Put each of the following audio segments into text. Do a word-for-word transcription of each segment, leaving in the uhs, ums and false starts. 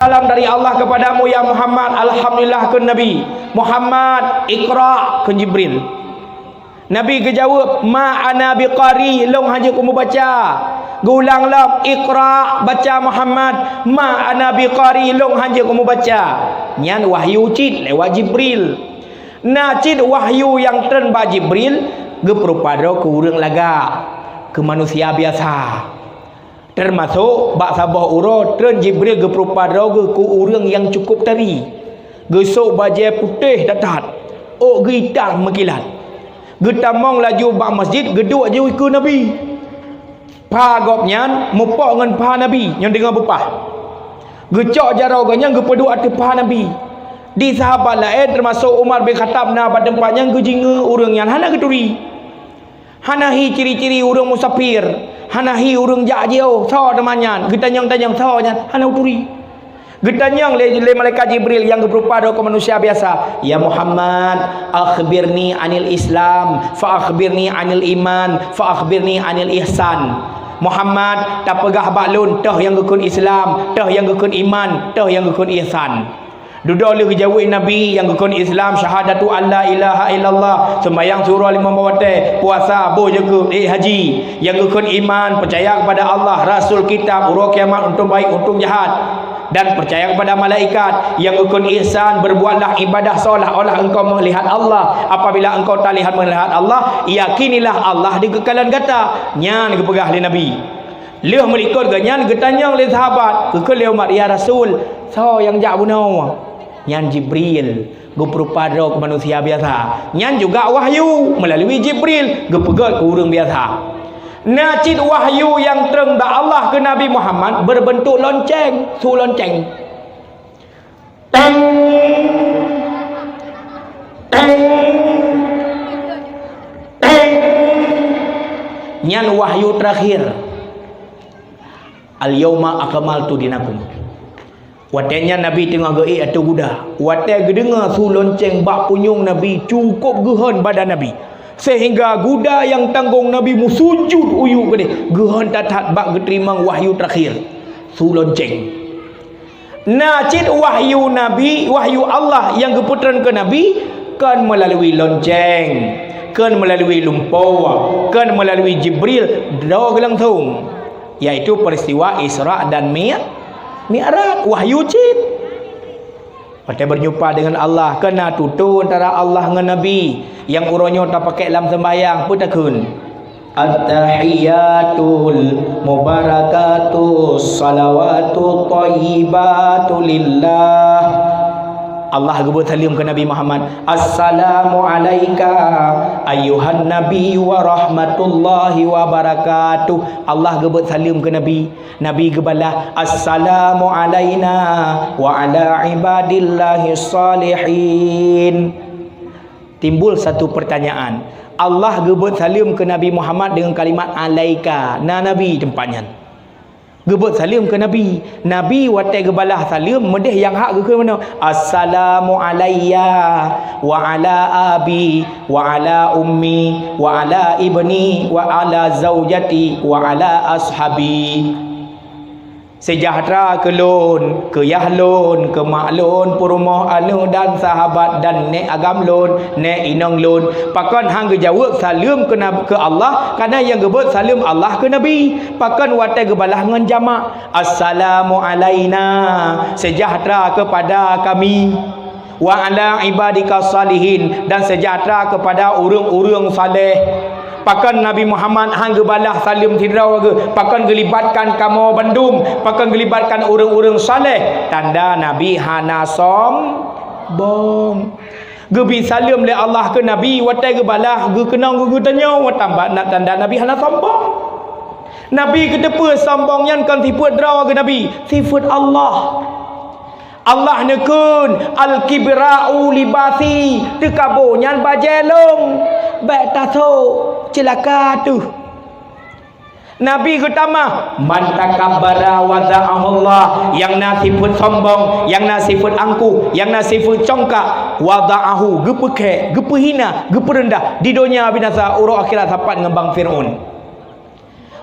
Salam dari Allah kepadamu, ya Muhammad. Alhamdulillah, kheun Nabi. "Muhammad, iqra," kheun Jibril. Nabi geujaweueb, "Ma ana biqari, lôn hana jeuet kumubaca." Geulang lom, "Iqra, baca Muhammad, ma ana biqari, lôn hana jeuet kumubaca." Nyan wahyu cit lewat Jibril. Na cit wahyu nyang treun bak Jibril geupeurupa droe keu ureuëng lagak, keu manusia biasa. Teumasok bak saboh uroe treun Jibril geupeurupa droe geuh keu ureuëng nyang cukôp tari. Geusôk bajée putéh that-that, ôk geuitam meukilat. Geutamong laju bak masjid, geuduek ju keu Nabi. Pha gobnyan mupok ngon pha Nabi nyang deungoe beupah. Geucok jaroe gobnyan geupeuduek ateueh pha Nabi. Di sahabat laén, teumasok Umar bin Khattab, na bak teumpat nyan geujingeue ureuëng nyan hana geuturi. Hana hi ciri-ciri ureuëng musafir, hana hi ureuëng jak jiôh, soe teuma nyan, geutanyong-tanyong soe nyan, hana uturi. Geutanyong lé, lé malaikat Jibril nyang geupeurupa droe keu manusia biasa, "Ya Muhammad, akhbirni anil Islam, fa akhbirni anil iman, fa akhbirni anil ihsan." "Muhammad, tapeugah bak lôn, toh nyang geukheun Islam, toh nyang geukheun iman, toh nyang geukheun ihsan." Dudoe lheueh geujaweueb Nabi nyang geukheun Islam, syahadatu an la ilaha illallah, seumayang siuroe limong watée, puasa, boh jakeuet, ék haji. Nyang geukheun iman, peucaya kepada Allah, Rasul, Kitab, uroe kiamat, untông baik, untông jahat. Dan peucaya kepada malaikat. Nyang geukheun ihsan, berbuatlah ibadah seolah-olah engkau melihat Allah. Apabila engkau tak lihat melihat Allah, yakinilah Allah di keukalon gata. Nyan geupeugah lé Nabi. Lheueh meulikot gobnyan geutanyong lé sahabat, geukheun lé Umar, "Ya Rasul, soe nyang jak bunoe?" Nyan Jibril, geupeurupa droe keu manusia biasa. Nyan juga wahyu meulalu Jibril, geupeugét keu ureuëng biasa. Na cit wahyu nyang treun bak Allah keu Nabi Muhammad beureubeuntuk lonceng, su lonceng. Teng! Teng! Teng! Nyan wahyu terakhir. "Al-yauma akmaltu dinakum." Watée nyan Nabi teungoh geuék ateueh guda. Watée geudeungoe su lonceng bak punyueng Nabi, cukôp geuhon badan Nabi. Seuhingga guda nyang tanggong Nabi meusujut u yup keudeh, geuhon that-that bak geuteurimong wahyu terakhir, su lonceng. Na cit wahyu Nabi, wahyu Allah nyang geupeutreun keu Nabi, kon meulalu lonceng, kon meulalu lumpoe, kon meulalu Jibril, droe geuh langsong, yaitu peristiwa Isra dan Mi-, Mi'raj, wahyu cit. Watée beureunyupa deungon Allah, kon na tutoe antara Allah ngon Nabi, nyang uroe nyoe tapakék lam seumbahyang, peue takheun? At-tahiyyatul mubarakatus shalawatut thayyibatu lillah. Allah geubeuet saleuem keu Nabi Muhammad, "Assalamu alaika ayyuhan nabi wa rahmatullahi wa barakatuh." Allah geubeuet saleuem keu Nabi. Nabi geubalah, "Assalamu alaina wa ala ibadillahis shalihin." Timbul satu pertanyaan. Allah geubeuet saleuem keu Nabi Muhammad deungon kalimat alaika. Na Nabi teumpat nyan. Geubeuet saleuem keu Nabi. Nabi watée geubalah saleuem, meudeh nyang hak geukheun meunoe, "Assalamu alayya wa ala abi wa ala ummi wa ala ibni wa ala zaujati wa ala ashabi." Seujahteura keu lôn, keu yah lôn, keu mak lôn, peurumoh, aneuk dan sahabat, dan nék agam lôn, nék inong lôn. Pakon han geujaweueb saleuem keu nab-, keu Allah, kareuna nyang geubeuet saleuem Allah keu Nabi. Pakon watée geubalah ngon jamak, "Assalamu alaina," seujahteura keupada kami. "Wa ala ibadika shalihin," dan seujahteura keupada ureuëng-ureuëng saleh. Pakon Nabi Muhammad han geubalah saleuem sidroe geuh? Pakon geulibatkan kamoe bandum? Pakon geulibatkan ureuëng-ureuëng saleh? Tanda Nabi hana sombong. Geubri saleuem lé Allah keu Nabi, watée geubalah geukeunong geutanyoe, watée na tanda Nabi hana sombong. Nabi geuteupeue sombong nyan kon sifeuet droe geuh Nabi, sifeuet Allah. Allah neukheun, "Al-kibra'u libasi," teukabo nyan bajée lôn. Bék tasok, ceulaka teuh. Nabi geutamah, "Man takabbara wada'ahullah," nyang na sifeuet sombong, nyang na sifeuet angkuh, nyang na sifeuet congkak, wada'ahu, geupeukhée, geupeuhina, geupeureundah di donya binasa, uroe akhirat sapat ngon bang Fir'aun.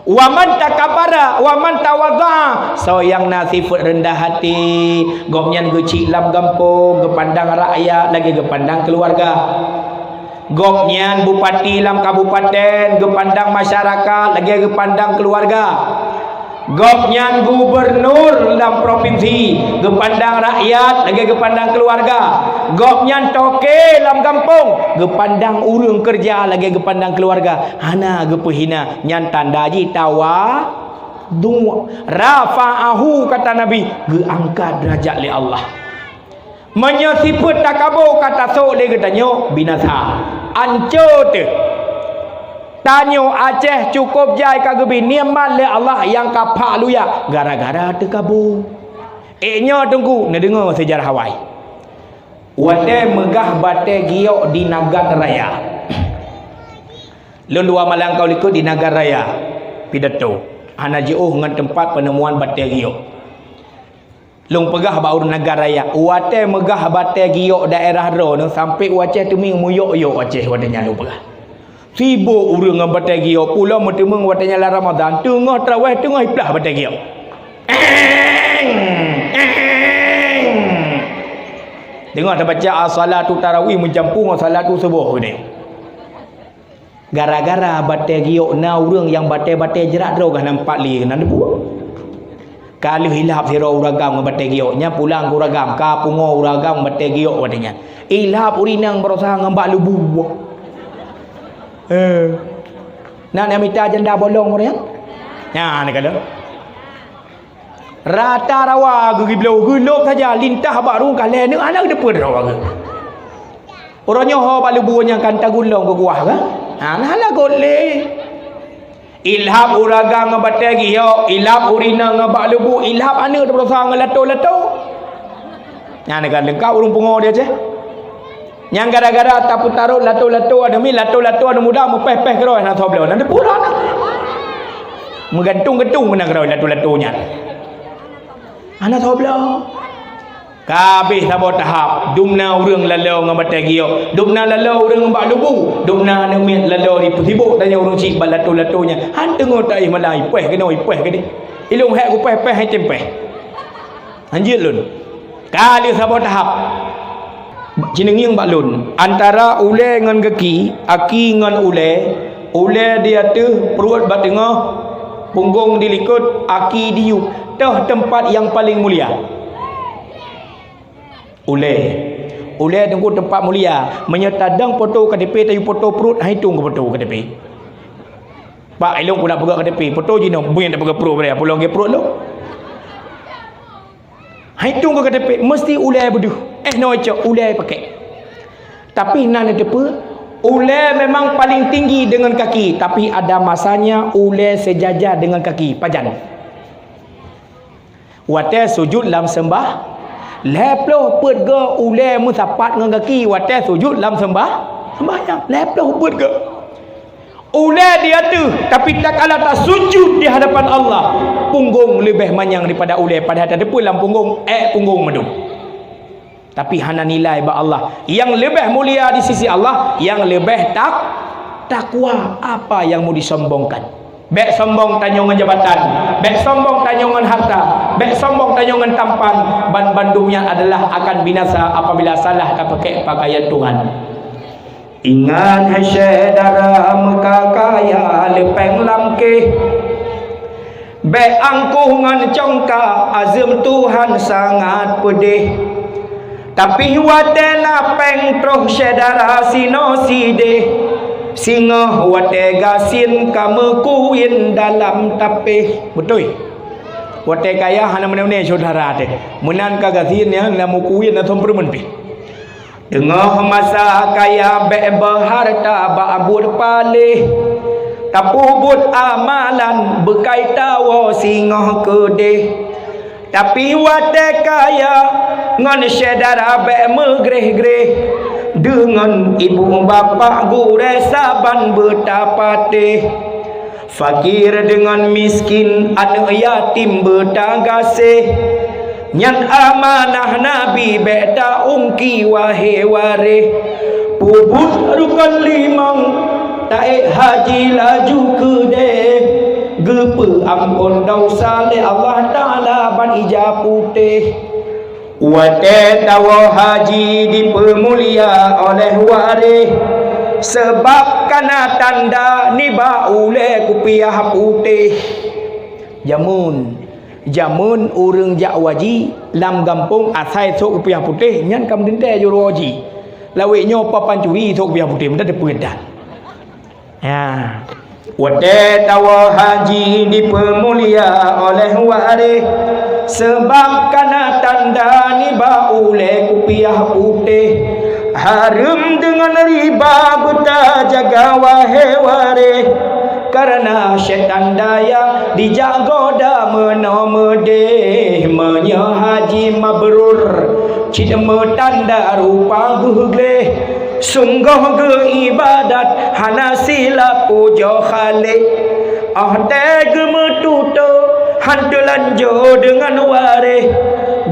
Wa man takabbara, wa man tawadha'a, soe nyang na sifeuet reundah até, gobnyan geuchik lam gampông, geupandang rakyat lagèe geupandang keuluwarga. Gobnyan bupati lam kabupaten, geupandang masyarakat lagèe geupandang keuluwarga. Gobnyan gubernur lam propinsi, geupandang rakyat lagèe geupandang keuluwarga. Gobnyan toke lam gampông, geupandang ureueng keureuja lagèe geupandang keuluwarga. Hana geupeuhina, nyan tanda jih tawadhu. Rafa'ahu, kata Nabi, geuangkat deurajat lé Allah. Meunyoe sifeuet takabô ka tasôk lé geutanyoe, binasa, anco teuh. Tanyoe Aceh cukôp jai ka geubri nikmat lé Allah nyang ka phak luyak gara-gara teukabô. Ék nyoe Teungku, neudeungoe seujarah awai. Watèe meugah batèe giok di Nagan Raya. Lôn dua malam ka u likot di Nagan Raya, pidato. Hana jiôh ngon teumpat peuneumuan batèe giok. Lôn peugah bak ureueng Nagan Raya, watèe meugah batèe giok daerah droeneuh sampoe u Aceh Teumieng, muyok-yok Aceh watèe nyan lôn peugah. Sibok ureueng ngon batèe giok, pulo meuteumeung watèe nyan lam Ramadan, teungoh traweh teungoh iplah batèe giok. Eng! Eng! Teungoh tabaca as-salatu tarawih meujampu ngon salatu suboh geude. Gara-gara batèe giok na ureueng nyang batèe-batèe jrat droe gah nan pat lé nan debu. Ka lheueh ilhab sidroe ureueng agam ngon batèe giok, nyan pulang keu ureueng agam, ka pungo ureueng agam ngon batèe giok watèe nyan. Ilhab ureueng inong baroesa ngon bak lubu. Eh. Na nyang mita janda bolong ureueng nyan? Nyan ka lheueh. Rata rawa geuh geubloe, geulop saja lintah bak rueng ka lhèe neuk hana geuteupeue droe geuh. Uroe nyoe ho bak lubu nyang kan tagulong geuguah kan? Ha, nah lagot lé. Ilhab ureueng agam ngon batèe giok, ilhab ureueng inong ngon bak lubu, ilhab aneuk teupeurasa ngon lato-lato. Nyan kan leungkap ureueng pungo di Aceh. Nyang gara-gara tapeutarot lato-lato aneuk miet, lato-lato aneuk muda meupéh-péh keudroe hana soe bloe. Hana teupeue droe na. Meugantung-gantung meunan keudroe lato-lato nyan. Hana soe bloe. Ka habéh saboh tahap, dum na ureueng laloe ngon batèe giok, dum na laloe ureueng ngon bak lubu, dum na aneuk miet laloe di peusibok tanyoe ureueng chik bak lato-lato nyan. Han teungoh taéh malam, ipéh keunoe, ipéh keudéh. Ilôn hék kupéh-péh, han tem péh. Hanjeuet lôn. Ka lheueh saboh tahap. Cineungieng bak lôn, antara ulèe ngon gaki, aki ngon ulèe, ulèe di ateueh, pruet bak teungoh, punggong di likot, aki di yup, toh teumpat nyang paleng mulia. Ulèe. Ulèe teungku teumpat mulia. Meunyoe tadong poto K T P, tayue poto pruet, han itong keu poto K T P. Pak, ilôn ku nak peugah K T P, poto jinoe, bui nyang tapeugah pruet beude, peulong geuh pruet lôn. Han itong keu K T P, meusti ulèe beudeuh. Eh, noe cok, ulèe pakèk. Tapi na neuteupeue, ulèe memang paling tinggi deungon kaki, tapi ada masanya ulèe seujaja deungon kaki. Pajan? Watèe sujut lam seumbah, lhèe ploh peuet goe ulèe meusapat ngon kaki watèe sujut lam seumbah, sembahyang. Lhèe ploh peuet goe. Ulèe di ateueh, tapi tatkala tasujut di hadapan Allah, punggong leubeh manyang daripada ulèe, padahai tateupeue lam punggong, èk punggong mandum. Tapi hana nilai bak Allah. Nyang leubeh mulia di sisi Allah, nyang leubeh tak-, takwa. Apa nyang mau disombongkan? Bèk sombong tanyoe ngon jabatan, bèk sombong tanyoe ngon harta, bèk sombong tanyoe ngon tampan, ban bandum nyan adalah akan binasa apabila salah tapakèk pakaian Tuhan. Ingat hai syedara, meuka kaya leupeng lam kéh. Bèk angkuh ngon congka, azeuem Tuhan sangat peudeh. Tapi watèe na pèng troh syedara sinoe sideh, singoh watèe gasien ka meukuyen dalam tapéh. Beutôi. Watèe kaya hana meuné-meuné syedara teuh. Meunan ka gasien nyan na meukuyen na thon peureumeun pih. Teungoh masa kaya bèk beuhareuta bak buet paléh, tapeubuet amalan beukai tawoe singoh keudeh. Tapi watèe kaya ngon syedara bèk meugreh-greh, deungon ibu bapak gurèe saban beutapatéh. Fakir deungon miskin, aneuk yatim beutagaséh, nyan amanah Nabi bèk taungki wahé waréh. Peubuet rukon limong, taék haji laju keudeh, Geupeuamphon desya lé Allah Taala ban ija putéh. Watée tawoe haji dipeumulia oleh waréh, seubab kana tanda nibak ulée kupiah putéh. Jameun, jameun ureuëng jak haji lam gampông asai sôk kupiah putéh, nyan ka meuteuntée jurô haji. Lawét nyoe papan curi sôk kupiah putéh, meunan teupeue that. Ya. Watée tawoe haji dipeumulia oleh waréh, seubab kana tanda nibak ulée kupiah putéh. Hareuem deungon riba beutajaga wahé waréh, kareuna syaitan daya dijak goda meunoe meudéh. Meunyoe haji mabrur, cit meutanda rupa geuh gleh. Sunggoh geuibadat hana silap pujoe Khalik. Óh tée geumeututoe han teulanjô deungon waréh.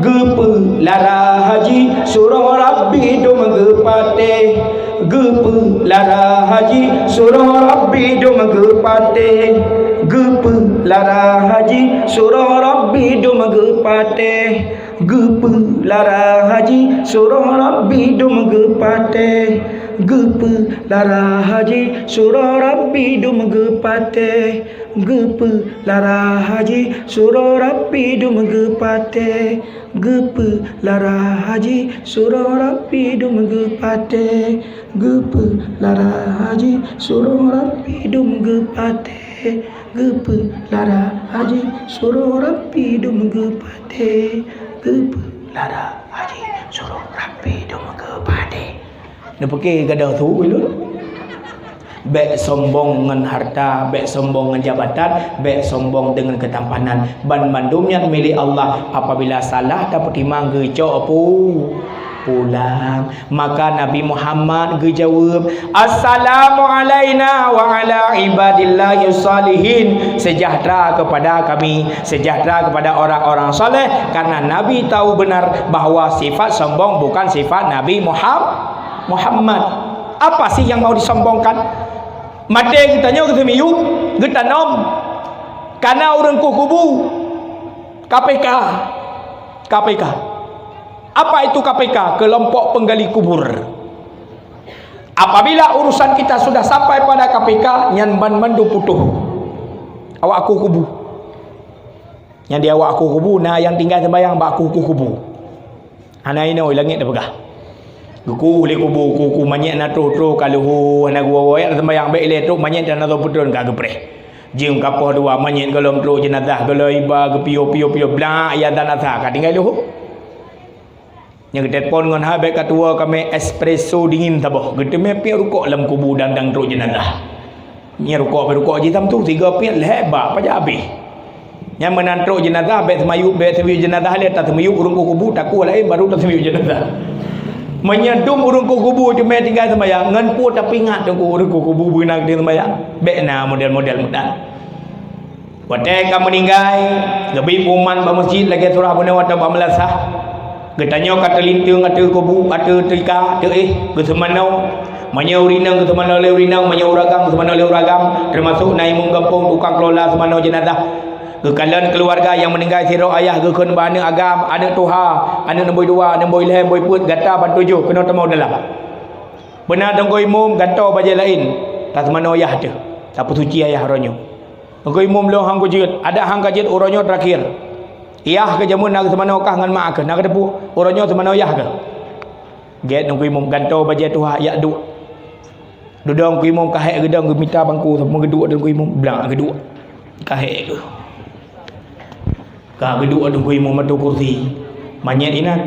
Geupeulara haji surôh Rabbi dum geupatéh. Geupeulara haji surôh Rabbi dum geupatéh. Geupeulara haji surôh Rabbi dum geupatéh. Geupeulara haji surôh Rabbi dum geupatéh. Geupeulara haji surôh Rabbi dum geupatéh. Geupeulara haji surôh Rabbi dum geupatéh. Geupeulara haji surôh Rabbi dum geupatéh. Geupeulara haji surôh Rabbi dum geupatéh. Geupeulara haji surôh Rabbi dum geupatéh. Geupeulara haji surôh Rabbi dum geupatéh. Neupiké gadôh su ulôn. Bék sombong ngon harta, bék sombong ngon jabatan, bék sombong deungon keutampanan. Banmandum nyan milék Allah. Apabila salah tapeutimang, geucok pu-, pulang. Maka Nabi Muhammad geujaweueb, "Assalamu alaina wa ala ibadillahis shalihin." Sejahtera kepada kami, sejahtera kepada orang-orang saleh, karena Nabi tahu benar bahwa sifat sombong bukan sifat Nabi Muham-, Muhammad. Apa sih yang mau disombongkan? Maté geutanyoe geuseumiyueb, geutanom. Kana ureuëng kueh kubu. K P K. K P K. Apa itu K P K? Kelompok penggali kubur. Apabila urusan kita sudah sampai pada K P K, nyan banmandum putôh. Awak kueh kubu. Nyan di awak kueh kubu, na nyang tinggai seumbahyang bak kueh kubu. Hana inoe langét teupeugah. Geukueh lé kubu, kueh-kueh manyét na troh-troh ka leuho, hana geuwoe-woe, jak seumbahyang bék ilée trok manyét dan atau peutron ka geupreh. Jeuem ka poh dua manyét gohlom trok jeunazah, gohlom iba geupiôh-piôh-piôh, blak ya dan asa ka tinggai leuho. Nyang geutelepon ngon hai bék ka tuwoe kamé espresso dingin saboh. Geuteumé piep rukok lam kubu dan dang trok jeunazah. Nyan rukok, rukok jitam tu tiga piep lhée bak paja habéh. Nyan meunan trok jeunazah bék seumiyueb, bék seumiyueb jeunazah lé, taseumiyueb ureuëng kueh kubu, takue laén baru taseumiyueb jeunazah. Meunyoe dum ureuëng kueh kubu teumé tinggai seumbahyang, ngon peue tapeuingat teungku ureuëng kueh kubu beuna geutem seumbahyang? Bék na model-model meunan. Watée ka meuninggai, geubri pengumuman bak meuseujid lagée surah bunoe atawa bak meulasah. Geutanyoe ka teulinteung ateueh kubu, ateueh tika, teuéh, geuseumanoe. Meunyoe ureuëng inong geuseumanoe lé ureuëng inong, meunyoe ureuëng agam geuseumanoe lé ureuëng agam, teumasok na imum gampông, tukang kelola seumanoe jeunazah. Geukalon keuluwarga nyang meuninggai sidroe ayah geukheun bak aneuëk agam, aneuëk tuha, aneuëk nomboi dua, nomboi lhée, nomboi peuet, gata ban tujoh keunoe tamong dalam. Beuna teungku imum gantoe bajée laén, taseumanoe yah teuh, tapeusuci ayah uroe nyoe. Teungku imum lôn han kujeuet, adak han kajeuet uroe nyoe teurakhier. Yah keu jameun na geuseumanoe kah ngon mak keuh, na geuteupeu uroe nyoe seumanoe yah keuh. Gét teungku imum gantoe bajée tuha jak duek. Dudoe teungku imum ka hék geudong geumita bangku, meugeuduek teungku imum, blang geuduek. Ka hék keuh. Ka geuduek teungku imum ateueh kursi. Manyét inan.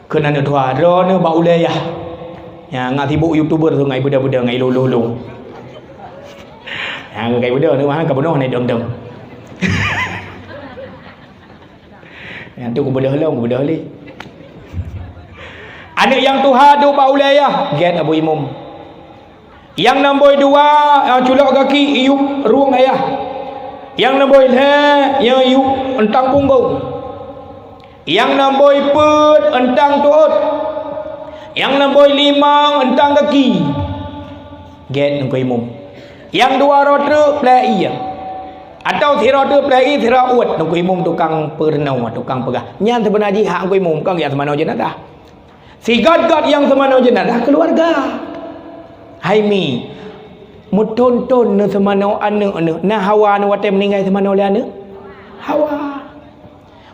Kheun aneuëk tuha, "Droeneuh bak ulée yah." Nyan ngat sibuk youtuber tu ngai beudôh-beudôh ngai lôn-lôn. Nyan ngai beudôh nyoe mah ka bunoe nai dong-dong. Nyan tu kubeudôh lom, kubeudôh lé. Aneuëk nyang tuha duek bak ulée yah, gét Abu Imum. Nyang nomboi dua, nyang culok gaki, iyup rueng ayah. Nyang nomboi lhée, nyang iyup euntang punggong. Nyang nomboi peuet euntang tuôt. Nyang nomboi limong euntang gaki. Gét teungku imum. Nyang dua droe treuk plée ié. Atawa sidroe teuk plei ie, sidroe uet, Teungku Imum tukang peurunoe, tukang peugah. Nyan seubeuna jih hak Teungku Imum, kon nyang seumanoe jeunazah. Sigot-got nyang seumanoe jeunazah keuluwarga. Hai mi, meuthon-thon neuh seumanoe aneuk neuh, na hawa neuh watée meuninggai seumanoe lé aneuk? Hawa.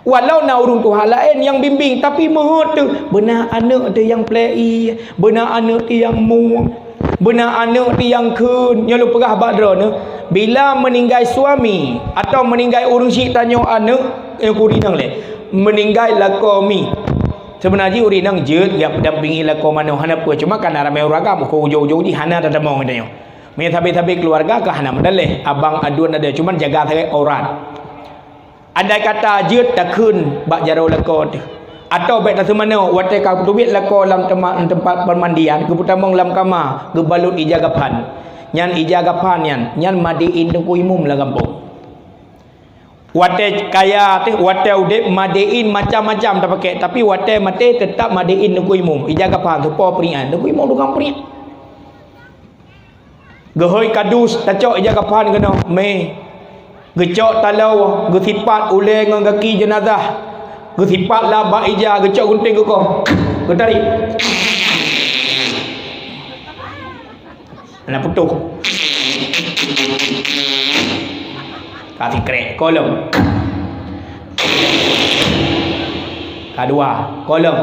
Walau na ureuëng tuha laén nyang bimbéng, tapi meuheuet teuh, beuna aneuk teuh nyang plei ie, beuna aneuk teuh nyang mueng, beuna aneuk teuh nyang kheun. Nyoe lôn peugah bak droeneuh, bila meuninggai suami atawa meuninggai ureuëng syiek tanyoe aneuk, eh, ureuëng inong lé, meuninggai lakoe mi. Seubeuna jih ureuëng inong jeuet jak peudampingi lakoe manoe hana peue, cuma kana ramé ureuëng agam, keu ujong-ujong jih hana tatamong tanyoe. Meunyoe sabe-sabe keuluwarga ka hana meudaléh, abang aduen ada, cuma jaga sagai aurat. Andai kata jeuet takheun bak jaroe lakoe teuh, atawa bék taseumanoe watée ka geuteubiet lakoe lam teuma-, teumpat peumandian, geupeutamong lam kama, geubalot ija gaphan. Nyan ija gaphan nyan, nyan made in Teungku Imum lam gampông. Watée kaya teuh, watée udeb made in macam-macam tapakée, tapi watée maté teutap made in Teungku Imum. Ija gaphan, supo peuringan, Teungku Imum tukang peuringan. Geuhôi kadus, tacok ija gaphan keunoe, mé. Geucok taloe, geusipat ulée ngon gaki jeunazah. Geusipat lam bak ija, geucok gunting geukoh. Geutarék. Hana putôh. Ka sikrek, koh lom. Ka dua, koh lom.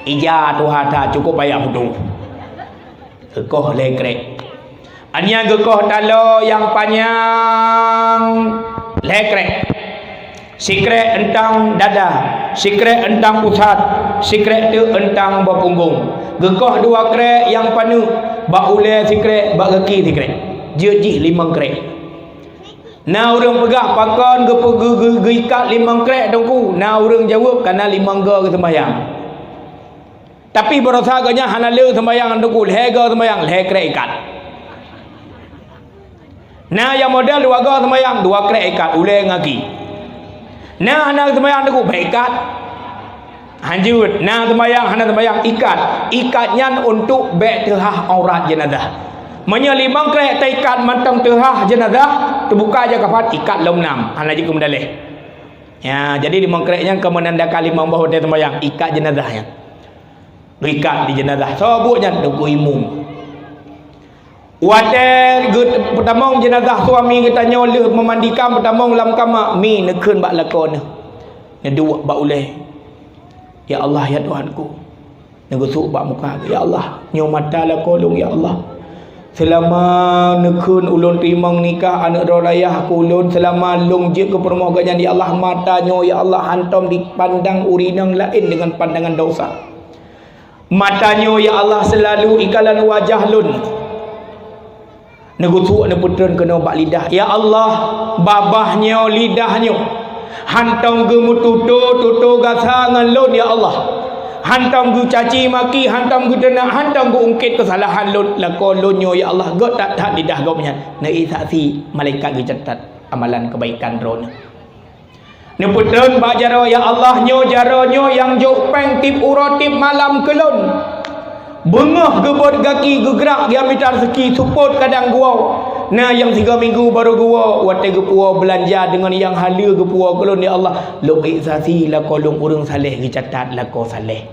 Ija tuha that, cukup payah putôh. Geukoh lhée krek. Nyan geukoh taloe nyang panyang lhée krek. Sikrek euntang dada, sikrek euntang pusat, sikrek teuk euntang boh punggong. Geukoh dua krek nyang paneuk, bak ulée sikrek, bak gaki sikrek. Jeuet jih limong krek. Na ureuëng peugah, "Pakon geupeu-, geu-, geu-, geuikat limong krek, Teungku?" Na ureuëng jaweueb, "Kana limong goe geuseumbahyang." Tapi baroesa geuh nyan hana le seumbahyang, Teungku, lhée goe seumbahyang, lhée krek ikat. Na nyang model dua goe seumbahyang, dua krek ikat, ulée ngon gaki. Na hana seumbahyang, Teungku, bék ikat. Hanjeuet, na seumbahyang, hana seumbahyang, ikat. Ikat nyan untuk bék teuhah aurat jeunazah. Meunyoe limong krek taikat mantong teuhah jeunazah, teubuka ija gaphan, ikat lom nam, hana jeuet keu meudaléh. Ya, jadi limong krek nyan keu meunandakan limong boh watée seumbahyang, ikat jeunazah nyan. Geuikat di jeunazah. Soe buet nyan? Teungku Imum. Watée geupeutamong jeunazah suami geutanyoe lheueh meumandikan, peutamong lam kama, mi neukheun bak lakoe neuh. Neuduek bak ulée. "Ya Allah, ya Tuhanku." Neugeusuek bak muka, "Ya Allah, nyoe mata lakoe lôn, ya Allah. Seulama neukheun ulôn teurimong nikah aneuk droe ayah keu ulôn, seulama lôn jeuet keu peurumoh geuh nyan, ya Allah, mata nyoe, ya Allah, hántom dipandang ureuëng inong laén deungon pandangan desya." Mata nyoe, ya Allah, seulalu ikalon wajah lôn. Neugeusuek neupeutrön keunoe bak lidah, "Ya Allah, babah nyoe, lidah nyoe, hántom geumeututoe-tutoe gasa ngon lôn, ya Allah. Hántom geucaci maki, hántom geuteunak, hántom geuungkét keusalahan lôn, lakoe lôn nyoe, ya Allah, göt that-that lidah gobnyan." Neuék saksi, malaikat geucatat amalan keubaikan droeneuh. Neupeutrön bak jaroe, "Ya Allah, nyoe jaroe nyoe nyang jok péng tieb uroe tieb malam keu lôn. Beungoh geubot gaki geugrak geumita raseuki seupôt kadang geuwoe. Na nyang sigoe minggu barô geuwoe, watée geupuwoe beulanja deungon nyang haleue geupuwoe keu lôn, ya Allah, lôn ék saksi lakoe lôn ureuëng saléh geucatat lakoe saléh."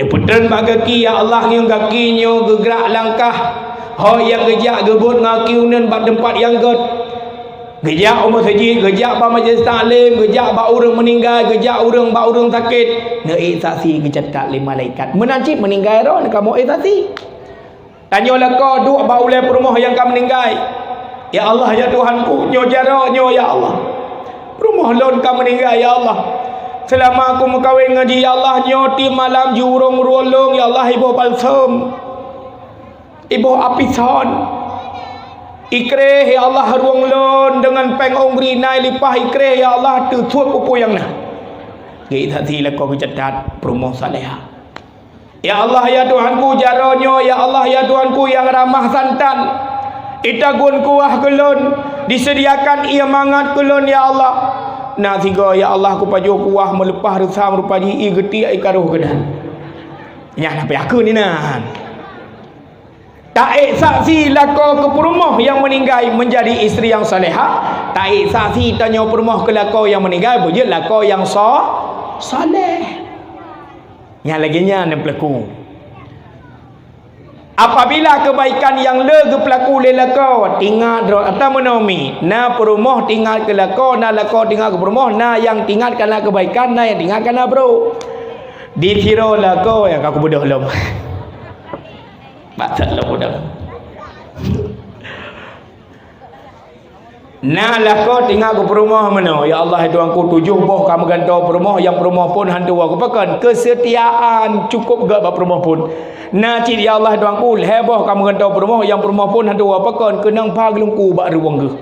Neupeutrön bak gaki, "Ya Allah, ngon gaki nyoe geugrak langkah, ho nyang geujak geubot ngon gaki uneuen bak teumpat nyang göt. Geujak u meuseujid, geujak bak majelis taklim, geujak bak ureuëng meuninggai, geujak ureuëng bak ureuëng sakét." Neuék saksi geucatat lé malaikat. Meunan cit meuninggai droe neukamoe ék saksi. Tanyoe lakoe duek bak ulée peurumoh nyang ka meuninggai. "Ya Allah, ya Tuhanku, nyoe jaroe nyoe, ya Allah. Peurumoh lôn ka meuninggai, ya Allah. Seulama kumeukawen ngon jih, ya Allah, nyoe tieb malam jiurông rueng lôn, ya Allah, iboh balsam, iboh api son. Ikréh, ya Allah, rueng lôn deungon péng ôn gri nai lipah ikréh, ya Allah, teusuet peue-peue nyang na." Geuék saksi lakoe geucatat peurumoh salehah. "Ya Allah, ya Tuhanku, jaroe nyoe, ya Allah, ya Tuhanku, nyang ramah santan. Itagun kuah keu lôn, disediakan ié mangat keu lôn, ya Allah. Na sigoe, ya Allah, kupajoh kuah meuleupah reusam rupa jih ié geutiek ié karoh keunan." Nyan hana payah kheun inan. Taék saksi lakoe keu peurumoh nyang meuninggai meunjadi istri nyang salehah, taék saksi tanyoe peurumoh keu lakoe nyang meuninggai beujeuet lakoe nyang so-, saleh. Nyang lagée nyan nyang peulaku. Apabila keubaikan nyang le geupeulaku lé lakoe, tingat droe ata meunomi, na peurumoh tingat keu lakoe, na lakoe tingat keu peurumoh, na nyang tingat kana keubaikan, na nyang tingat kana brok. Di sidroe lakoe nyang ka kubeudôh lom. Batat lom beudôh. Na lakoe tingat keu peurumoh meunoe, "Ya Allah, hai Tuhanku, tujoh boh ka meugantoe peurumoh, nyang peurumoh phon han tuwoe." Pakon? Keusetiaan cukôp gét bak peurumoh phon. Na cit, "Ya Allah, hai Tuhanku, lhée boh ka meugantoe peurumoh, nyang peurumoh phon han tuwoe." Pakon? Keunong pha geulungku bak ruweueng geuh.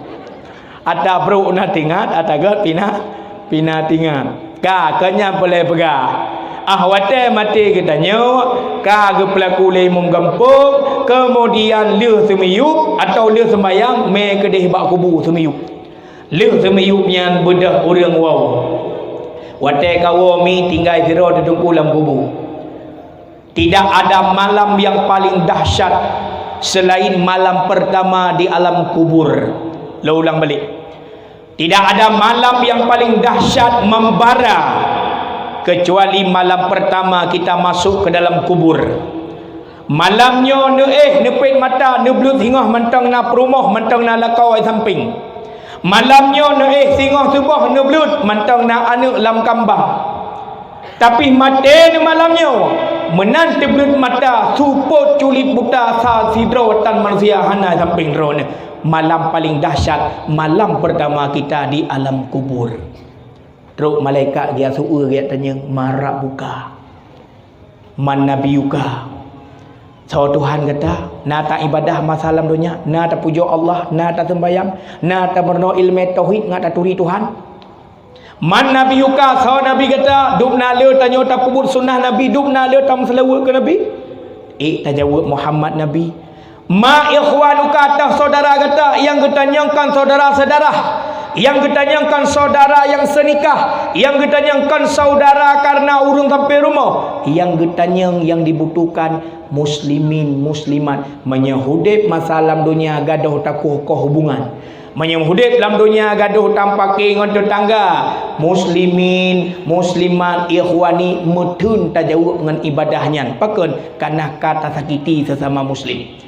Ata brok na tingat, ata gét pih na Pih na tingat. Ka, ka nyan peureulée peugah. Ah, watée maté geutanyoe, ka geupeulaku lé imum gampông, keumudian lheueh seumiyueb atawa lheueh seumbahyang, mé keudeh bak kubu seumiyueb. Lheueh seumiyueb nyan beudôh ureuëng woe. Watée ka woe mi tinggai sidroe teutungku lam kubu. Tidak ada malam yang paling dahsyat selain malam pertama di alam kubur. Lôn ulang balik. Tidak ada malam yang paling dahsyat membara kecuali malam pertama kita masuk ke dalam kubur. Malam nyoe neuéh neupet mata, neubleuet singoh mantong na peurumoh, mantong na lakoe sampéng. Malam nyoe neuéh singoh suboh, neubleuet mantong na aneuëk lam kambang. Tapi maté neuéh malam nyoe, meunan teubleuet mata, supôt culit buta, sa sidroe tan manusia hana sampéng droeneueh. Malam paling dahsyat, malam pertama kita di alam kubur. Trok malaikat geujak su-, geujak tanyong, "Man rabbuka? Man nabiyuka?" Soe Tuhan gata? Na taibadah masa lam donya, na tapujoe Allah, na taseumbahyang, na tameurunoe iéleumé tauhid ngat taturi Tuhan. Man nabiyuka, soe nabi gata? Dubna le tanyoe tapeubuet sunnah nabi, dubna le tameuseulaweuet keu nabi? Ék tajaweueb, Muhammad nabi. Ma ikhwanuka, tah syedara gata, nyang geutanyong kon syedara seudarah, nyang geutanyong kon syedara nyang seunikah, nyang geutanyong kon syedara kareuna ureuëng sampéng rumoh, nyang geutanyong nyang dibutuhkan muslimin muslimat. Meunyoe udeb masa lam donya gadôh takoh-koh hubungan, meunyoe udeb lam donya gadôh tampake ngon teutangga, muslimin, muslimat, ikhwani, meutheun tajaweueb ngon ibadah nyan. Pakon? Kareuna ka tasakiti sesama muslim.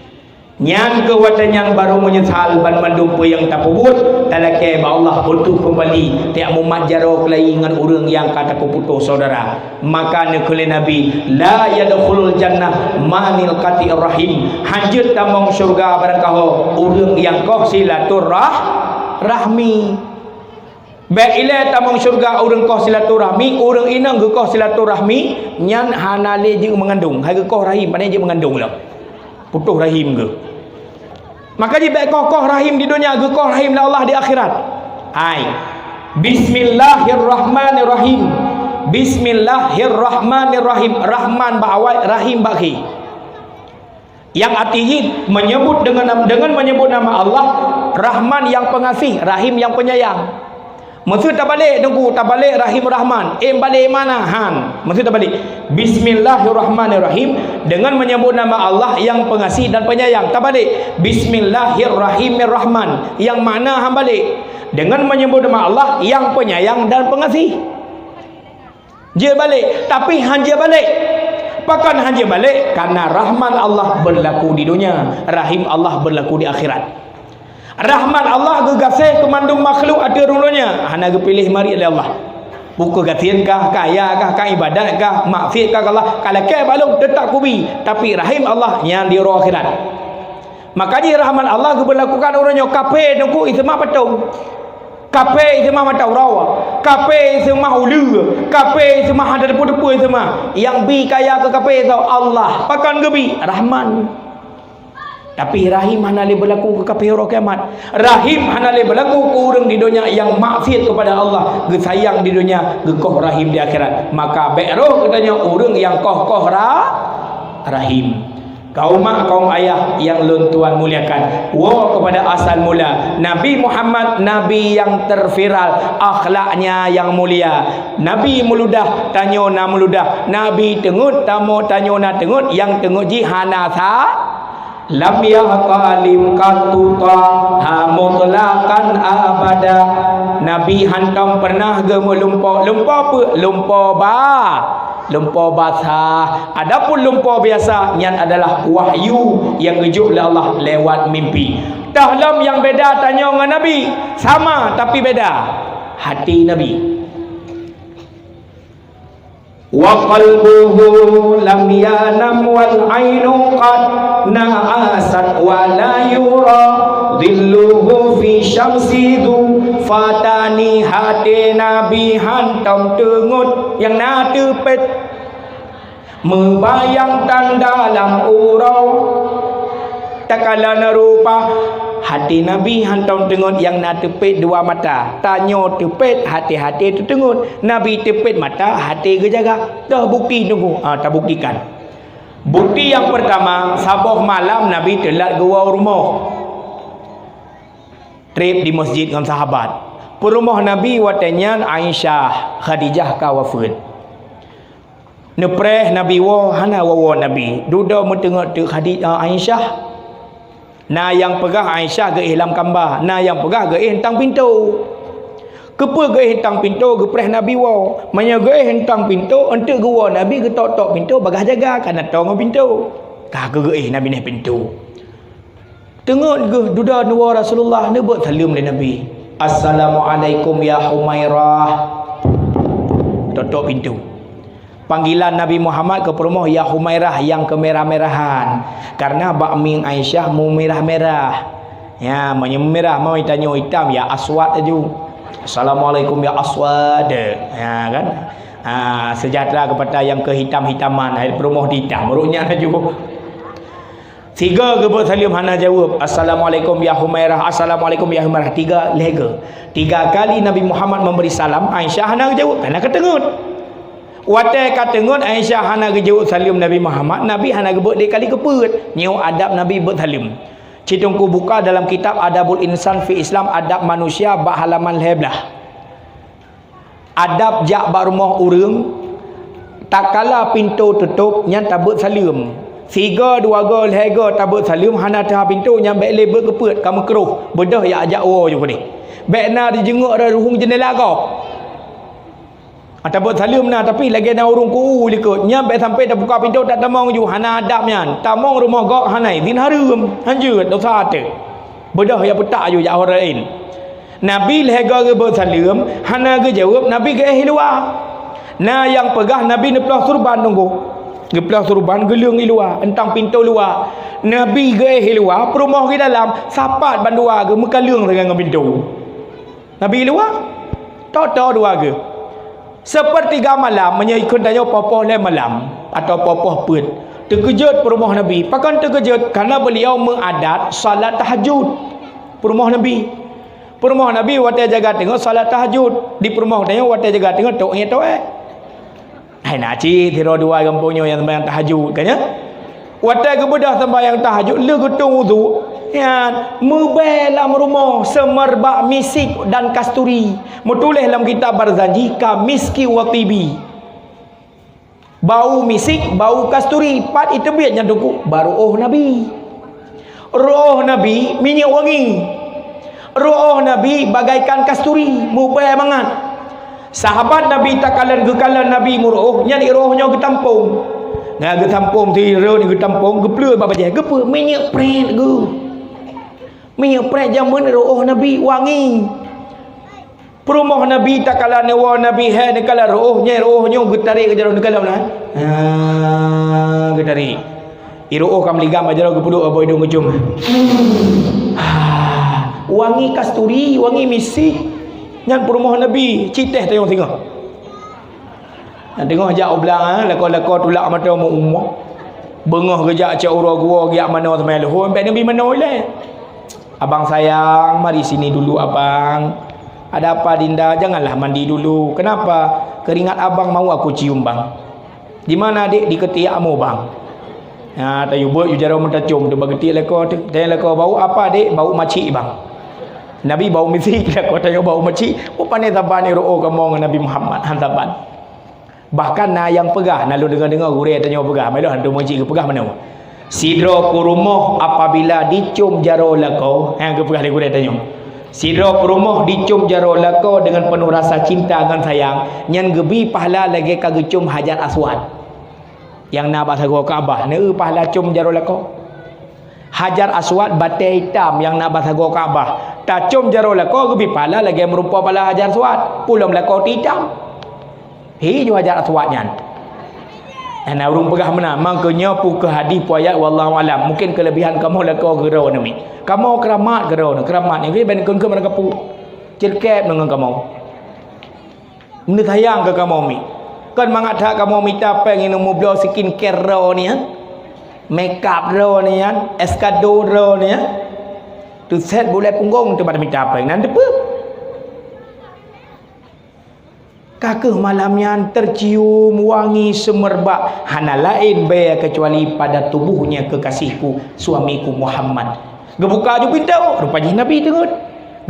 Nyan keuh watée nyan barô meunyeusal banmandum peue nyang tapeubuet, talakée bak Allah, beutôi keumbali, tajak mumat jaroe keulayi ngon ureuëng nyang ka tapeuputoh syedara. Maka neukheun lé Nabi, "La yadkhulul jannah manil qati'ir rahim." Hanjeuet tamong syeuruga barangkaho ureuëng nyang koh silaturah-, rahmi. Bék ilée tamong syeuruga ureuëng koh silaturahmi, ureuëng inong geukoh silaturahmi, nyan hana lé jeuet meungandong. Hai geukoh rahim, pane jeuet meungandong lom. Putoh rahim geuh. Maka jih bék koh-koh rahim di donya, geukoh rahim lé Allah di akhirat. Hai. Bismillahirrahmanirrahim. Bismillahirrahmanirrahim. Rahman bak awai, Rahim bak akhé. Nyang arti jih meunyeubut deungon nam-, deungon meunyeubut nama Allah, Rahman nyang peungaséh, Rahim nyang peunyayang. Meuseu tabalek Teungku, tabalek Rahim Rahman, em balek mana? Han. Meuseu tabalek, Bismillahirrahmanirrahim, deungon meunyeubut nama Allah nyang peungaséh dan peunyayang. Tabalek, Bismillahirrahmanirrahim, nyang makna han balek, deungon meunyeubut nama Allah nyang peunyayang dan peungaséh. Jeuet balek, tapi han jeuet balek. Pakon han jeuet balek? Kareuna Rahman Allah beulaku di donya, Rahim Allah beulaku di akhirat. Rahman Allah geugaséh keu mandum makhluk ateueh rhueng donya, hana geupiléh marit lé Allah. Peue keuh gasien kah, kaya kah, ka ibadat kah, maksiet kah keu Allah, ka lakée bak lôn, teutap kubi, tapi Rahim Allah nyan di uroe akhirat. Maka jih Rahman Allah geubeulakukan uroe nyoe, kaphé Teungku iseumah patong. Kaphé iseumah mata uroe, kaphé iseumah uleue, kaphé iseumah hana teupeu-teupeu iseumah. Nyang bi kaya keu kaphé soe? Allah. Pakon geubi? Rahman. Tapi Rahim hana lé beulaku keu kaphé uroe kiamat. Rahim hana lé beulaku keu ureuëng di donya nyang maksiet keupada Allah, geusayang di donya, geukoh Rahim di akhirat. Maka bék roh geutanyoe ureuëng nyang koh-koh ra-, Rahim. Kaum mak, kaum ayah nyang lôn tuan muliakan, woe keupada asal mula, Nabi Muhammad, Nabi nyang terviral, akhlaknya nyang mulia. Nabi meuludah, tanyoe na meuludah. Nabi teungeut, tamoe tanyoe na teungeut, nyang teungeut jih hana sa-, Lam yahtalim qattu taha mutlaqan abada. Nabi hantom pernah geumeulumpo. Lumpo peue? Lumpo ba. Lumpo basah. Adapun lumpo biasa, nyan adalah wahyu nyang geujok lé Allah lewat mimpi. Toh lom nyang beda tanyoe ngon Nabi? Sama, tapi beda. Hati Nabi. Wa qalbuhu lam yanam wal ainu qad na'asat wa la yura dhilluhu fi syamsi dhu fatani. Hati Nabi hantom teungeut nyang na teupet. Meubayang tan dalam uroe. Takalon rupa, hati Nabi hantom teungeut nyang na teupet dua mata. Tanyoe teupet, hati-hati teuteungeut. Nabi teupet mata, hati geujaga. Toh bukti teungku? Ah, tabuktikan. Bukti nyang peurtama, saboh malam Nabi teulat geuwoe u rumoh. Treb di meuseujid ngon sahabat. Peurumoh Nabi watée nyan Aisyah, Khadijah ka wafeuet. Neupreh Nabi woe, hana woe-woe Nabi. Dudoe meuteungeut teuk Khadi-, eh, Aisyah. Na nyang peugah Aisyah geuéh lam kamba, na nyang peugah geuéh tang pintoe. Keupeue geuéh tang pintoe geupreh Nabi woe? Meunyoe geuéh tang pintoe, eunteuk geuwoe Nabi geutok-tok pintoe bagaih jaga, ka na toe ngon pintoe. Ka keuh geuéh Nabi neh pintoe. Teungeut geuh dudoe neuwoe Rasulullah, neubeuet saleuem lé Nabi. "Assalamualaikum ya Humairah." Tok-tok pintoe. Panggilan Nabi Muhammad keu peurumoh ya Humairah nyang keumirah-mirahan. Karena bak mieng Aisyah meumirah-mirah. Ya, meunyoe meumirah, meunyoe tanyoe itam, ya aswad laju. "Assalamualaikum ya aswad." Ya kan? Ha, sejahtera kepada yang kehitam-hitaman. Hai peurumoh di itam. Ureueng nyan laju. Sigoe geubeuet saleuem hana jaweueb, "Assalamualaikum ya Humairah, assalamualaikum ya Humairah." Tiga, lhèe goe. Tiga kali Nabi Muhammad memberi salam, Aisyah hana geujaweueb, karena ka teungeut. Watèe ka teungeut Aisyah hana geujaweueb saleuem Nabi Muhammad, Nabi hana geubeuet lé kali keupeuet. Nyoe adab Nabi beuet saleuem. Cit teungku buka dalam kitab Adabul Insan fi Islam, Adab Manusia, bak halaman lhèe blah. Adab jak bak rumoh ureueng, tatkala pintoe teutôb, nyan tabeuet saleuem. Sigoe, dua goe, lhèe goe tabeuet saleuem, hana teuhah pintoe, nyan bèk lé beuet keupeuet, ka meukruh. Beudôh jak ajak woe ju keudéh. Bèk na jijeungeuk rot ruhueng jeundela gob. Ah, tabeuet saleuem na, tapi lagèe na ureueng ku-u likot, nyan bèk sampai tabuka pintoe, tatamong ju, hana adab nyan. Tamong rumoh gob hana idhin, hareuem, hanjeuet, dosa até. Beudôh jak peutak ju jak ho laén. Nabi lhèe goe geubeuet saleuem, hana geujaweueb, Nabi geuéh i luwa. Na nyang peugah Nabi neuploh surban teungku. Geuploh surban geuleueng i luwa, eunteuk pintoe luwa. Nabi geuéh i luwa, peurumoh geuh dalam, sapat bandua geuh meukaleueng sagai ngon pintoe. Nabi i luwa, toe-toe dua geuh. Seupeurtiga malam, meunyoe ikheun tanyoe poh-poh lhèe malam, atawa poh-poh peuet. Teukeujot peurumoh Nabi. Pakon teukeujot? Karena beuliau meuadat salat tahajud. Peurumoh Nabi. Peurumoh Nabi watèe jaga teungeut salat tahajud. Di peurumoh tanyoe watèe jaga teungeut tok ngieng toh, eh. Hai na cit sidroe dua gampông nyoe nyang sembahyang tahajud, kan nyan? Watèe geubeudôh sembahyang tahajud, lheueh geutueng udhu, nyan, meubèe lam rumoh seumerbak misik dan kasturi. Meutuléh lam kitab Barzanji, "Ka miski wa tibi." Bau misik, bau kasturi, pat iteubiet nyan teungku, bak ru'oh Nabi. Ru'oh Nabi minyeuk wangi. Ru'oh Nabi bagaikan kasturi, meubèe mangat. Sahabat Nabi takalon geukalon Nabi meuru'oh, nyan ru'oh nyoe geutampông. Na geutampông, si rhot geutampông, geupleut bak bajèe, geupeu minyeuk prèt geuh. Minyeuk prèt jameun ru'oh Nabi wangi. Peurumoh Nabi takalon neuwoe Nabi, "Hai neukalon ru'oh nyoe, ru'oh nyoe geutarek keu jaroe neukalon na." Ha, geutarek. Iru'oh ka meuligam bak jaroe geupeuduek bak idông geucum. Ha, wangi kasturi, wangi misik. Nyan peurumoh Nabi, cit teuh tayong singoh. Nyan teungoh jak u blang, ha, lakoe-lakoe tulak mata meu-umoe. Beungoh geujak cok uroe geuwoe geujak manoe teuma leuhô, bèk neubi manoe ilèe. "Abang sayang, mari sini dulu, Abang." "Ada apa, Dinda?" "Janganlah mandi dulu." "Kenapa?" "Keringat Abang mau aku cium, Bang." "Di mana, Dek?" "Di ketiakmu, Bang." Ha, tayue beuet ju jaroe meutacôm, teuba geutiek lakoe teuh. Tanyong lakoe, "Bau apa, Dek?" "Bau macik, Bang." Nabi bau misik, lakoe tanyong bau macik. Peu pané saban iru'oh kamoe ngon Nabi Muhammad, han saban. Bahkan na nyang peugah, na lôn deungoe-deungoe gurèe tanyoe peugah, "Meulôn hantu meucit geupeugah meunoe." Sidroe peurumoh apabila dicom jaroe lakoe, ha, geupeugah lé gurée tanyoe. Sidroe peurumoh dicom jaroe lakoe deungon peunoh rasa cinta ngon sayang, nyan geubi pahala lagée ka geucom Hajar Aswad nyang na bak sagoe Ka'bah, neu pahala com jaroe lakoe. Hajar Aswad, batée itam nyang na bak sagoe Ka'bah, tacom jaroe lakoe geubi pahala lagée meurumpok pahala Hajar Aswad, pulom lakoe teuitam. Hi ju Hajar Aswad nyan. Hana ureuëng peugah meunan, mangkonyoe peu kheueh hadih peu ayat, wallahu alam. Mungkin keulebihan kamoe lakoe keudroe nyoe mi. Kamoe keuramat keudroe nyoe, keuramat nyoe, ban kheun-kheun meunan kapeue. Ceureukéb ngon kamoe. Meuneuh sayang keu kamoe mi. Kon mangat that kamoe mita péng inong meubloe skincare droe nyan, makeup droe nyan, es kado droe nyan. Teusét bulée punggong teuh bak mita péng, nan teupeu. Ka kheueh malam nyan tercium wangi semerbak hana laén bée keucuali pada tubuhnya kekasihku, suamiku Muhammad. Geubuka ju pintoe, rupa jih Nabi teungeut.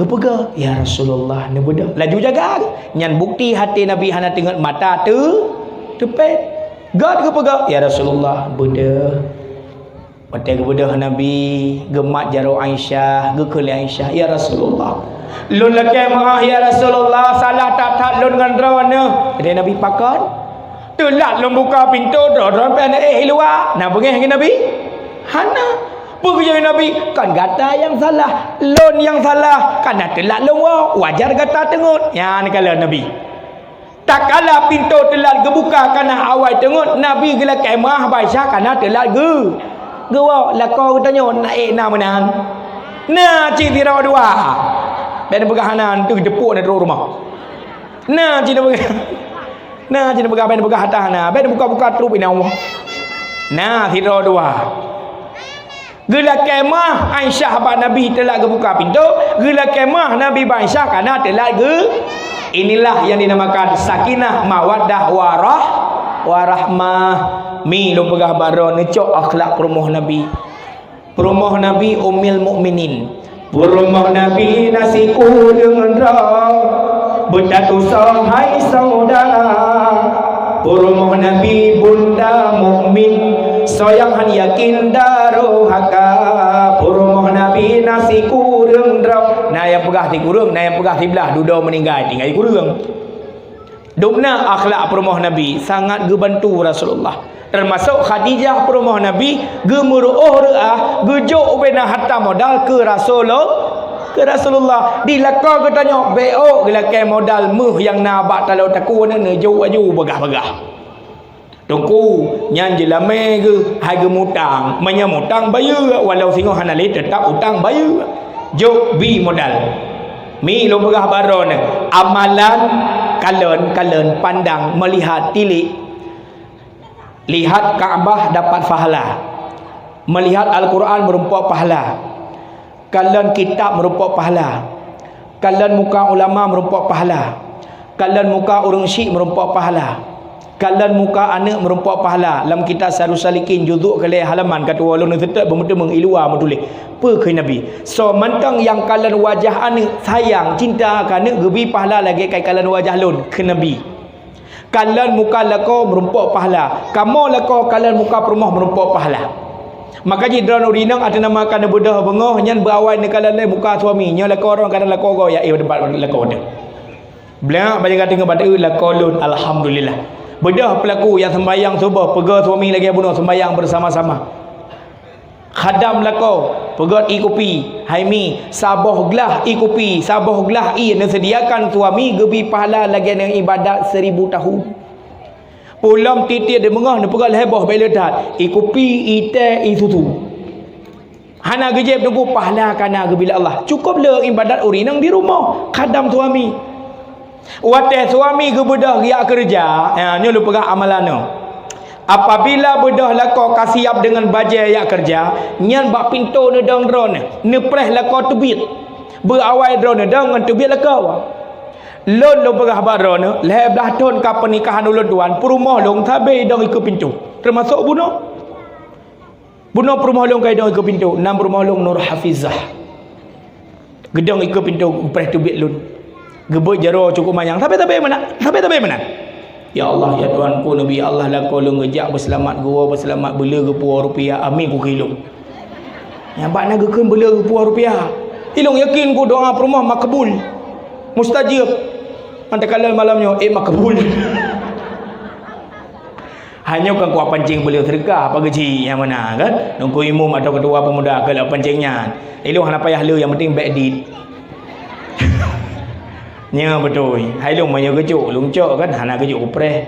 Geupeugah, "Ya Rasulullah, neubeudôh." Laju jaga. Nyan bukti até Nabi hana teungeut, mata teu-, teupéh. Gét geupeugah, "Ya Rasulullah, beudôh." Watée geubeudôh Nabi, geumat jaroe Aisyah, geukheun lé Aisyah, "Ya Rasulullah, lôn lakée meu'ah, ya Rasulullah, salah that-that lôn ngon droeneuh." Kheun Nabi, "Pakon?" "Teulat lôn buka pintoe, droe-droe pih na éh i luwa." Na beungéh keu Nabi? Hana. Peue geujaweueb Nabi? "Kon gata nyang salah, lôn nyang salah. Kana teulat lôn woe, wajar gata teungeut." Nyan kalon Nabi. Tatkala pintoe teulat geubuka kana awai teungeut, Nabi geulakée meu'ah bak Aisyah kana teulat geu-, geuwoe. Lakoe geutanyoe na ék na meunan? Na cit sidroe dua. Bék neupeugah hana, enteuk teupok na trok rumoh. Na cit neupeugah. Na cit neupeugah, bék neupeugah hata hana. Bék neubuka-buka trup inong Allah. Na sidroe dua. Geulakée meu'ah Aisyah bak Nabi teulat geubuka pintoe, geulakée meu'ah Nabi bak Aisyah kana teulat geu-, inilah yang dinamakan sakinah, mawaddah, warah-, warahmah. Mi lôn peugah bak droeneuh cok akhlak peurumoh Nabi. Peurumoh Nabi Ummil Mukminin. Peurumoh Nabi na sikureueng droe, beutatusoe hai syedara. Peurumoh Nabi Bunda Mukmin, soe nyang han yakin darohaka. Peurumoh Nabi na sikureueng droe. Na nyang peugah sikureueng, na nyang peugah siblaih, dudoe meuninggai, tinggai sikureueng. Dumna akhlak peurumoh Nabi sangat geubantu Rasulullah. Teumasok Khadijah peurumoh Nabi, geumeuruoh reuah, geujok ubena harta modal keu Rasulul-, keu Rasulullah. Di lakoe geutanyoe bék geulakée modal méuh nyang na bak taloe takue nyan, neujok laju bagah-bagah. Teungku, nyan jeulamé geuh hai geumutang. Meunyoe mutang bayeue, walau singoh hana lé, teutap utang bayeue. Jok bi modal. Mi lôn peugah bak droeneuh, amalan kalon-kalon pandang, meulihat tilék. Lihat Ka'bah dapat pahala. Meulihat Al-Qur'an meurumpok pahala. Kalon kitab meurumpok pahala. Kalon muka ulama meurumpok pahala. Kalon muka ureuëng syik meurumpok pahala. Kalon muka aneuëk meurumpok pahala. Lam kitab Sairus Salikin juzuk keulhée halaman ka tuwoe lôn seutôt beumeuteumeung i luwa meutuléh. Peue kheun Nabi? Soe mantong nyang kalon wajah aneuëk, sayang, cinta keu aneuëk geubi pahala lagée kai kalon wajah lôn, kheun Nabi. Kalon muka lakoe meurumpok pahala. Kamoe lakoe kalon muka peurumoh meurumpok pahala. Maka jih droeneuh ureuëng inong ateueh nama ka neubeudôh beungoh nyan beuawai neukalon lé muka suami. Nyoe lakoe droeneuh kadang lakoe goe ya, eh, teumpat lakoe teuh. Blak bajang ka teungoh bak lakoe lôn, alhamdulillah. Beudôh peulaku nyang seumbahyang suboh, peugah suami lagée bunoe seumbahyang bersama-sama. Khadam lakoe, peugét ié kupi, hai mi, saboh glah ié kupi, saboh glah ié neuseudiakan suami geubi pahala lagée neuibadat seribu tahun. Pulom tieb-tieb di beungoh neupeugét lhée boh bék le that, ié kupi, ié tée, ié susu. Hana geujieb teungku pahala kana geubi lé Allah. Cukôp le ibadat ureuëng inong di rumoh, khadam suami. Watée suami geubeudôh geujak keureuja, ya, nyoe lôn peugah amalan nyoe. Apabila beudôh lakoe ka siab deungon bajée jak keureuja, nyan bak pintoe neudong droeneuh, neupreh lakoe teubiet. Beuawai droeneuh dong ngon teubiet lakoe. Lôn lôn peugah bak droeneuh, lhée blaih thon ka peunikahan ulôn tuan, peurumoh lôn sabe dong ikeue pintoe, teumasok bunoe. Bunoe peurumoh lôn ka idong ikeue pintoe, nan peurumoh lôn Nur Hafizah. Geudong ikeue pintoe, geupreh teubiet lôn. Geubeuet jaroe cukôp manyang. Sabe-sabe meunan, sabe-sabe meunan. Ya Allah, ya Tuhanku, neubi Allah lakoe lôn geujak beuseulamat geuwoe, beuseulamat beuleu geupeuwoe rupiah. Amin, kukheun ilôn. Nyan bak na geukheun beuleu geupeuwoe rupiah. Ilôn yakin ku doa peurumoh makbul. Mustajab. Mantakalon malam nyoe, eh, makbul. Hanyoe kan kupancéng beuleu seudeukah, apa geuji nyang meunan kan? Teungku imum atau ketua pemuda ka lheueh pancéng nyan. Ilôn hana payah le, nyang penting bèk dit. Nyoe beutôi. Hai lôn meunyoe geucok, lôn cok kan, hana geucok upreh.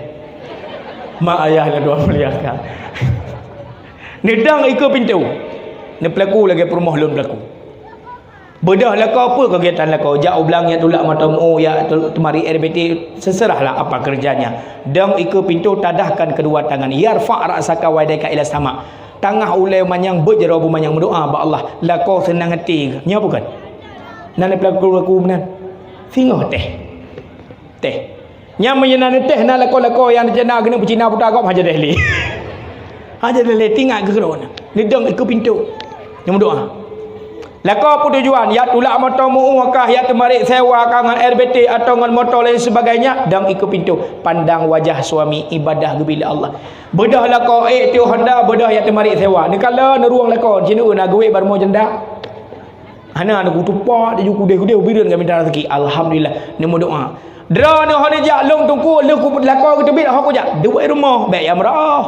Mak ayah lôn dua muliakan. Neudong ikeue pintoe. Neupeulaku lagèe peurumoh lôn peulaku. Beudôh lakoe, peue kegiatan lakoe? Jak u blang, jak tulak moto meu, jak tu-, teumari R B T, terserahlah apa kerjanya. Dong ikeue pintoe, tadahkan kedua tangan. Yarfa' ra'saka wa yadaika ila sama'. Tangah ulèe manyang, beuet jaroe beumanyang, meudoa bak Allah. Lakoe seunang até. Nyoe bukan? Na neupeulaku-laku meunan. Singoh teh. Teh. Nyan meunyoe na neuteh, na lakoe-lakoe nyang neucana keuneuk peucina buta gob, hana deh lé. Hana deh lé, tingat keu keudroe na. Neudong ikeue pintoe. Nyang meudoa. Lakoe peue tujuan? Jak tulak moto meu kah, jak teumarit sewa kah ngon R B T atau ngon moto lain sebagainya, dong ikeue pintoe. Pandang wajah suami, ibadah geubri lé Allah. Beudôh lakoe, ék tiep honda, beudôh jak teumarit sewa. Neukalon neurueng lakoe, sineuk na geuwék bak rumoh janda. Hana, na kutupat, laju kudeh-kudeh, ubit rhot ka minta raseuki. Alhamdulillah, neumeudoa. Droeneuh hana jak lôn teungku, lheueh ku lakoe geuteubiet, ho kujak. Duek rumoh, bèk jak meureu'oh.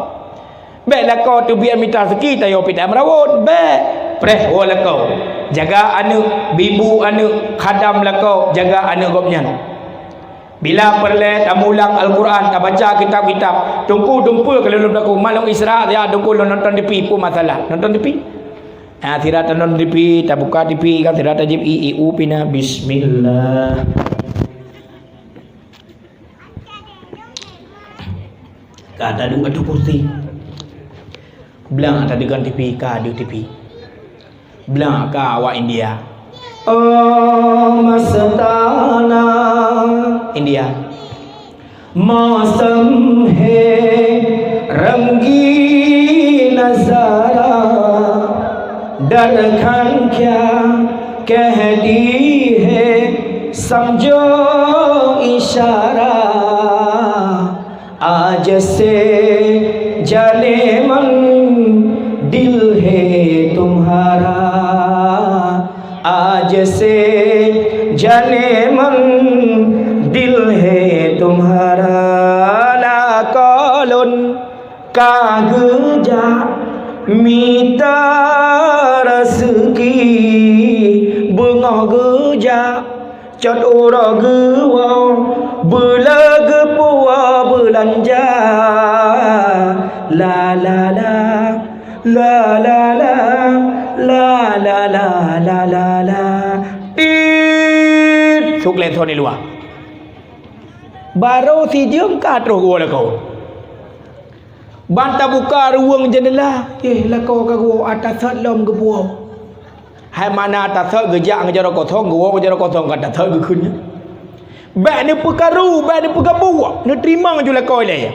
Bèk lakoe teubiet mita raseuki, tayoe pih tajak meurawot. Bèk. Preh woe lakoe. Jaga aneuk, bibu aneuk, khadam lakoe, jaga aneuk gobnyan. Bila peureulèe tamulang Al-Quran, tabaca kitab-kitab, teungku dumpeue keu lôn lakoe, malum Isra, ya, teungku lôn nonton T V, peue masalah? Nonton T V. Ah, sira tanon T V, tabuka T V kan, sira tajieb i, i, u, pina, bismillah. Ka taduek ateueh kursi. Blang tadeungon T V, ka deuh T V. Blang ka awak India. Oh, Mastana. India. मौसम है रंगीन नजारा, डर खान क्या कह दी है, समझो इशारा। आज से जाने मन दिल है तुम्हारा। आज से जाने मन दिल है तुम्हारा। Lakoe lôn ka geujak mita raseuki, beungoh geujak cot uroe geuwoe, beuleu geupuwoe beulanja. La, la, la, la, la, la. Tit! Suk lé thon di luwa. Barô sijeuem ka troh geuwoe lakoe. Ban tabuka ruweueng jeundela, eh, lakoe ka geuwoe, ata sot lom geupuwoe. Hai mana ata sot geujak ngon jaroe kosong, geuwoe ngon jaroe kosong, ka ata sot geukheun nyan. Bèk neupeukaru, bèk neupeugabuek, neuteurimong ju lakoe ilèe.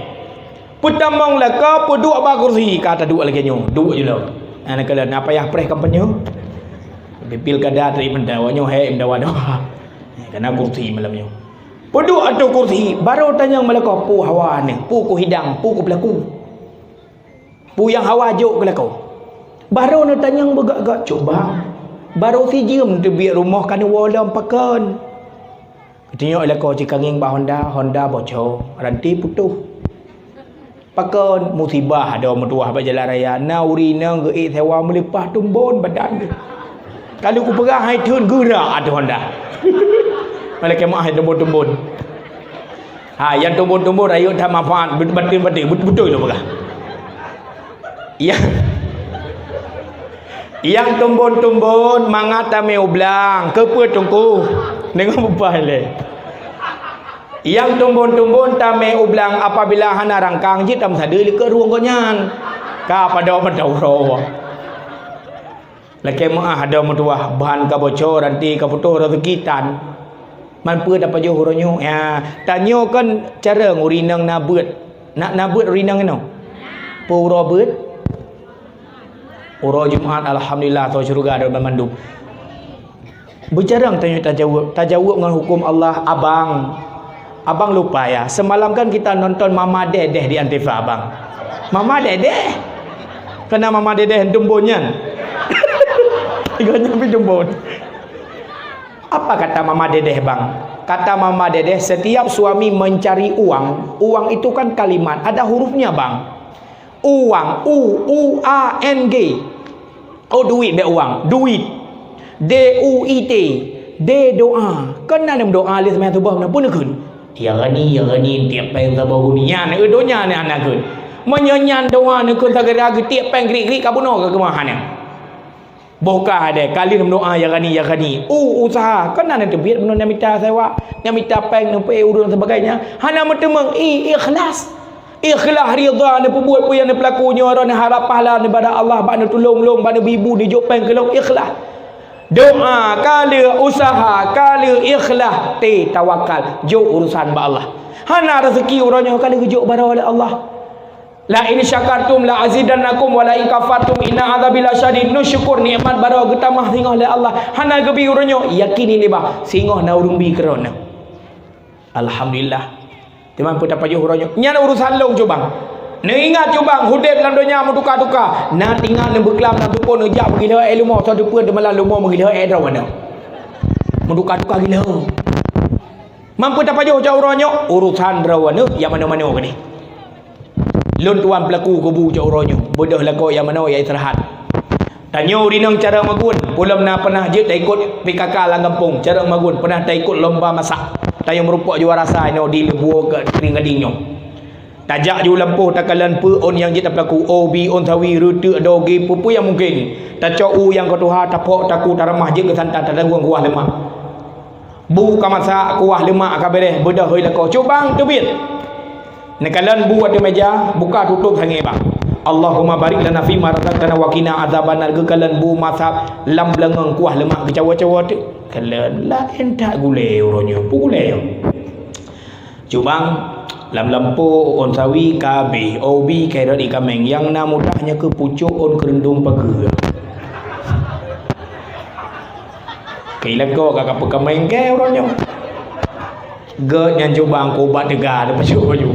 Peutamong lakoe, peuduek bak kursi, ka taduek lagèe nyoe, duek ju lom. Nah, na keuh lom, na payah preh kampanye. Di pilkada tadi meudawa nyoe, hai meudawa-dawa. Kana kursi malam nyoe. Peuduek ateueh kursi, barô tanyong meulakoe, peue hawa nyoe, peue kuhidang, peue kupeulaku. Peue nyang hawa jok keu lakoe. Barô neutanyong beugak-gak, cuba. Barô sijeuem teubiet rumoh ka neuwoe lom pakon. Geutunyok lakoe cikangeng bak honda, honda bocor, ranté putôh. Pakon musibah adoe meutuwah bak jalan raya, na ureueng inong geuék sewa meuleupah tumbon badan geuh. Ka lheueh kupeugah hai theun geurak ateueh honda. Malaikat meu'ah hai tumbon-tumbon. Ha, nyang tumbon-tumbon rayeuk that manfaat, bet-, bateun-bateun, bet-, beutôi lôn peugah. Nyang, nyang tumbon-tumbon mangat tamé u blang, keupeue teungku? Deungon beubaih lé. Nyang tumbon-tumbon tamé u blang apabila hana rangkang jeuet tameusadeue likot rueng gobnyan. Ka padub mata uroe. Lakée meu'ah adoe meutuwah, ban ka bocor, ranté ka putôh, raseuki tan. Man peue tapajoh uroe nyoe? Ya, tanyoe kon carông ureueng inong na beuet. Na, na beuet ureueng inong inoe? Peue uroe beuet? Uroe Jumat, alhamdulillah, tô syeuruga droe banmandum. Beucarông tanyoe tajaweueb, tajaweueb ngon huköm Allah, abang. Abang lupa ya, semalam kan kita nonton Mama Dedeh di Antv, Abang. Mama Dedeh? Kena Mama Dedeh dumbon nyan. Tiga nyan pih dumbon. Apa kata Mama Dedeh, Bang? Kata Mama Dedeh, setiap suami mencari uang, uang itu kan kalimat, ada hurufnya, Bang. Uang, U, U, A, N, G. Oh, duit, bèk uang. Duit. D, U, I, T. D, doa. Kon na neudoa lé seumayang suboh, na peue neukheun? Ya Ghani, ya Ghani, tiep pèng saboh gunyan. Eh, donya na, na kheun. Meunyoe nyan doa neukheun, segera geutiep pèng grik-grik ka bunoe ka keumah nyan. Boh ka deh, ka lheueh meudoa, "Ya Ghani, ya Ghani." U, usaha. Kon na neuteubiet bunoe, na mita sewa, na mita pèng, na peuék ureueng, sebagainya. Hana meuteumeung. I, ikhlas. Ikhlas ridha neupeubuet peue nyang neupeulaku nyoe, droeneuh harap pahala daripada Allah, bak neutulông lôn, bak neubri bu, neujok pèng keu lôn, ikhlas. Doa ka lheueh, usaha ka lheueh, ikhlas, tawakal, jok urusan bak Allah. Hana raseuki uroe nyoe ka lheueh geujok baroe lé Allah. "La in syakartum la azidannakum wa la in kafartum inna adzabi lasyadid." Neusyukur nikmat baroe geutamah singoh lé Allah. Hana geubri uroe nyoe, yakini lé bah, singoh na ureueng bri keu droeneuh. Alhamdulillah. Teuma peue tapajoh uroe nyoe? Nyan urusan lôn cubang. Neuingat cubang, udép lam donya meutuka-tuka. Na tingat neubeuklam lam teupon neujak meugilhô ék leumo, soe teupeu teumalam leumo meugilhô ék droeneuh. Meutuka-tuka gilhô. Man peue tapajoh cok uroe nyoe? Urusan droeneuh nyang manoe-manoe keudeh. Lôn tuan peulaku kubu cok uroe nyoe, beudôh lakoe nyang manoe ya istirahat. Tanyoe ureueng inong carông magun, ulôn na peunah jeuet taikot P K K lam gampông, carông magun, peunah taikot lomba masak. Tanyoe meurumpok juara sa inoe di Leubue keu Kering Gading nyoe. Tajak ju lampôh takalon peue ôn nyang jeuet tapeulaku, obi, ôn sawi, reuteuk, doge, peue-peue nyang mungken. Tacok u nyang ka tuha, tapok taku, taramah jeuet keu santan, tadagong kuah leumak. Bu ka masak, kuah leumak ka bèrèh, beudôh hôi lakoe. Cubang teubiet. Neukalon bu ateueh meuja, buka tutôp sangé bang. Allahumma barik lana fima razaqtana wa qina adzabannar. Geukalon bu masak lam blangeung kuah leumak geucawa-cawa teuk. Kalon laén that gulée uroe nyoe. Peue gulée nyoe? Cubang, lam lampôh ôn sawi ka habéh, obi, karot, ié kaméng, nyang na mudah nyoe keuh pucôk ôn keureundong pageue. Keu ilako ka, ka peukaméng keu uroe nyoe. Gét nyan cubang keu ubat teuga, leupah cok baju.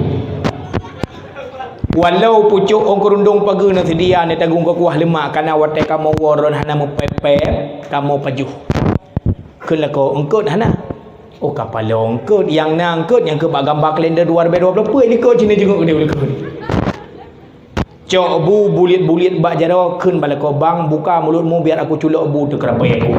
Walau pucôk ôn keureundong pageue na seudia, neutagong keu kuah leumak, kana watée kamoe woe droen hana meupép-pép, kamoe pajoh. Kheun lakoe eungkôt hana. Oh, ka paloe eungkôt, nyang na eungkôt nyang keu bak gamba kalenda dua ribèe dua ploh peuet likôt cit neujeungok keudéh likôt. Cok bu buliet-buliet bak jaroe, kheun bak lakoe, "Bang, buka mulutmu biar aku culok bu teukeurabée ku."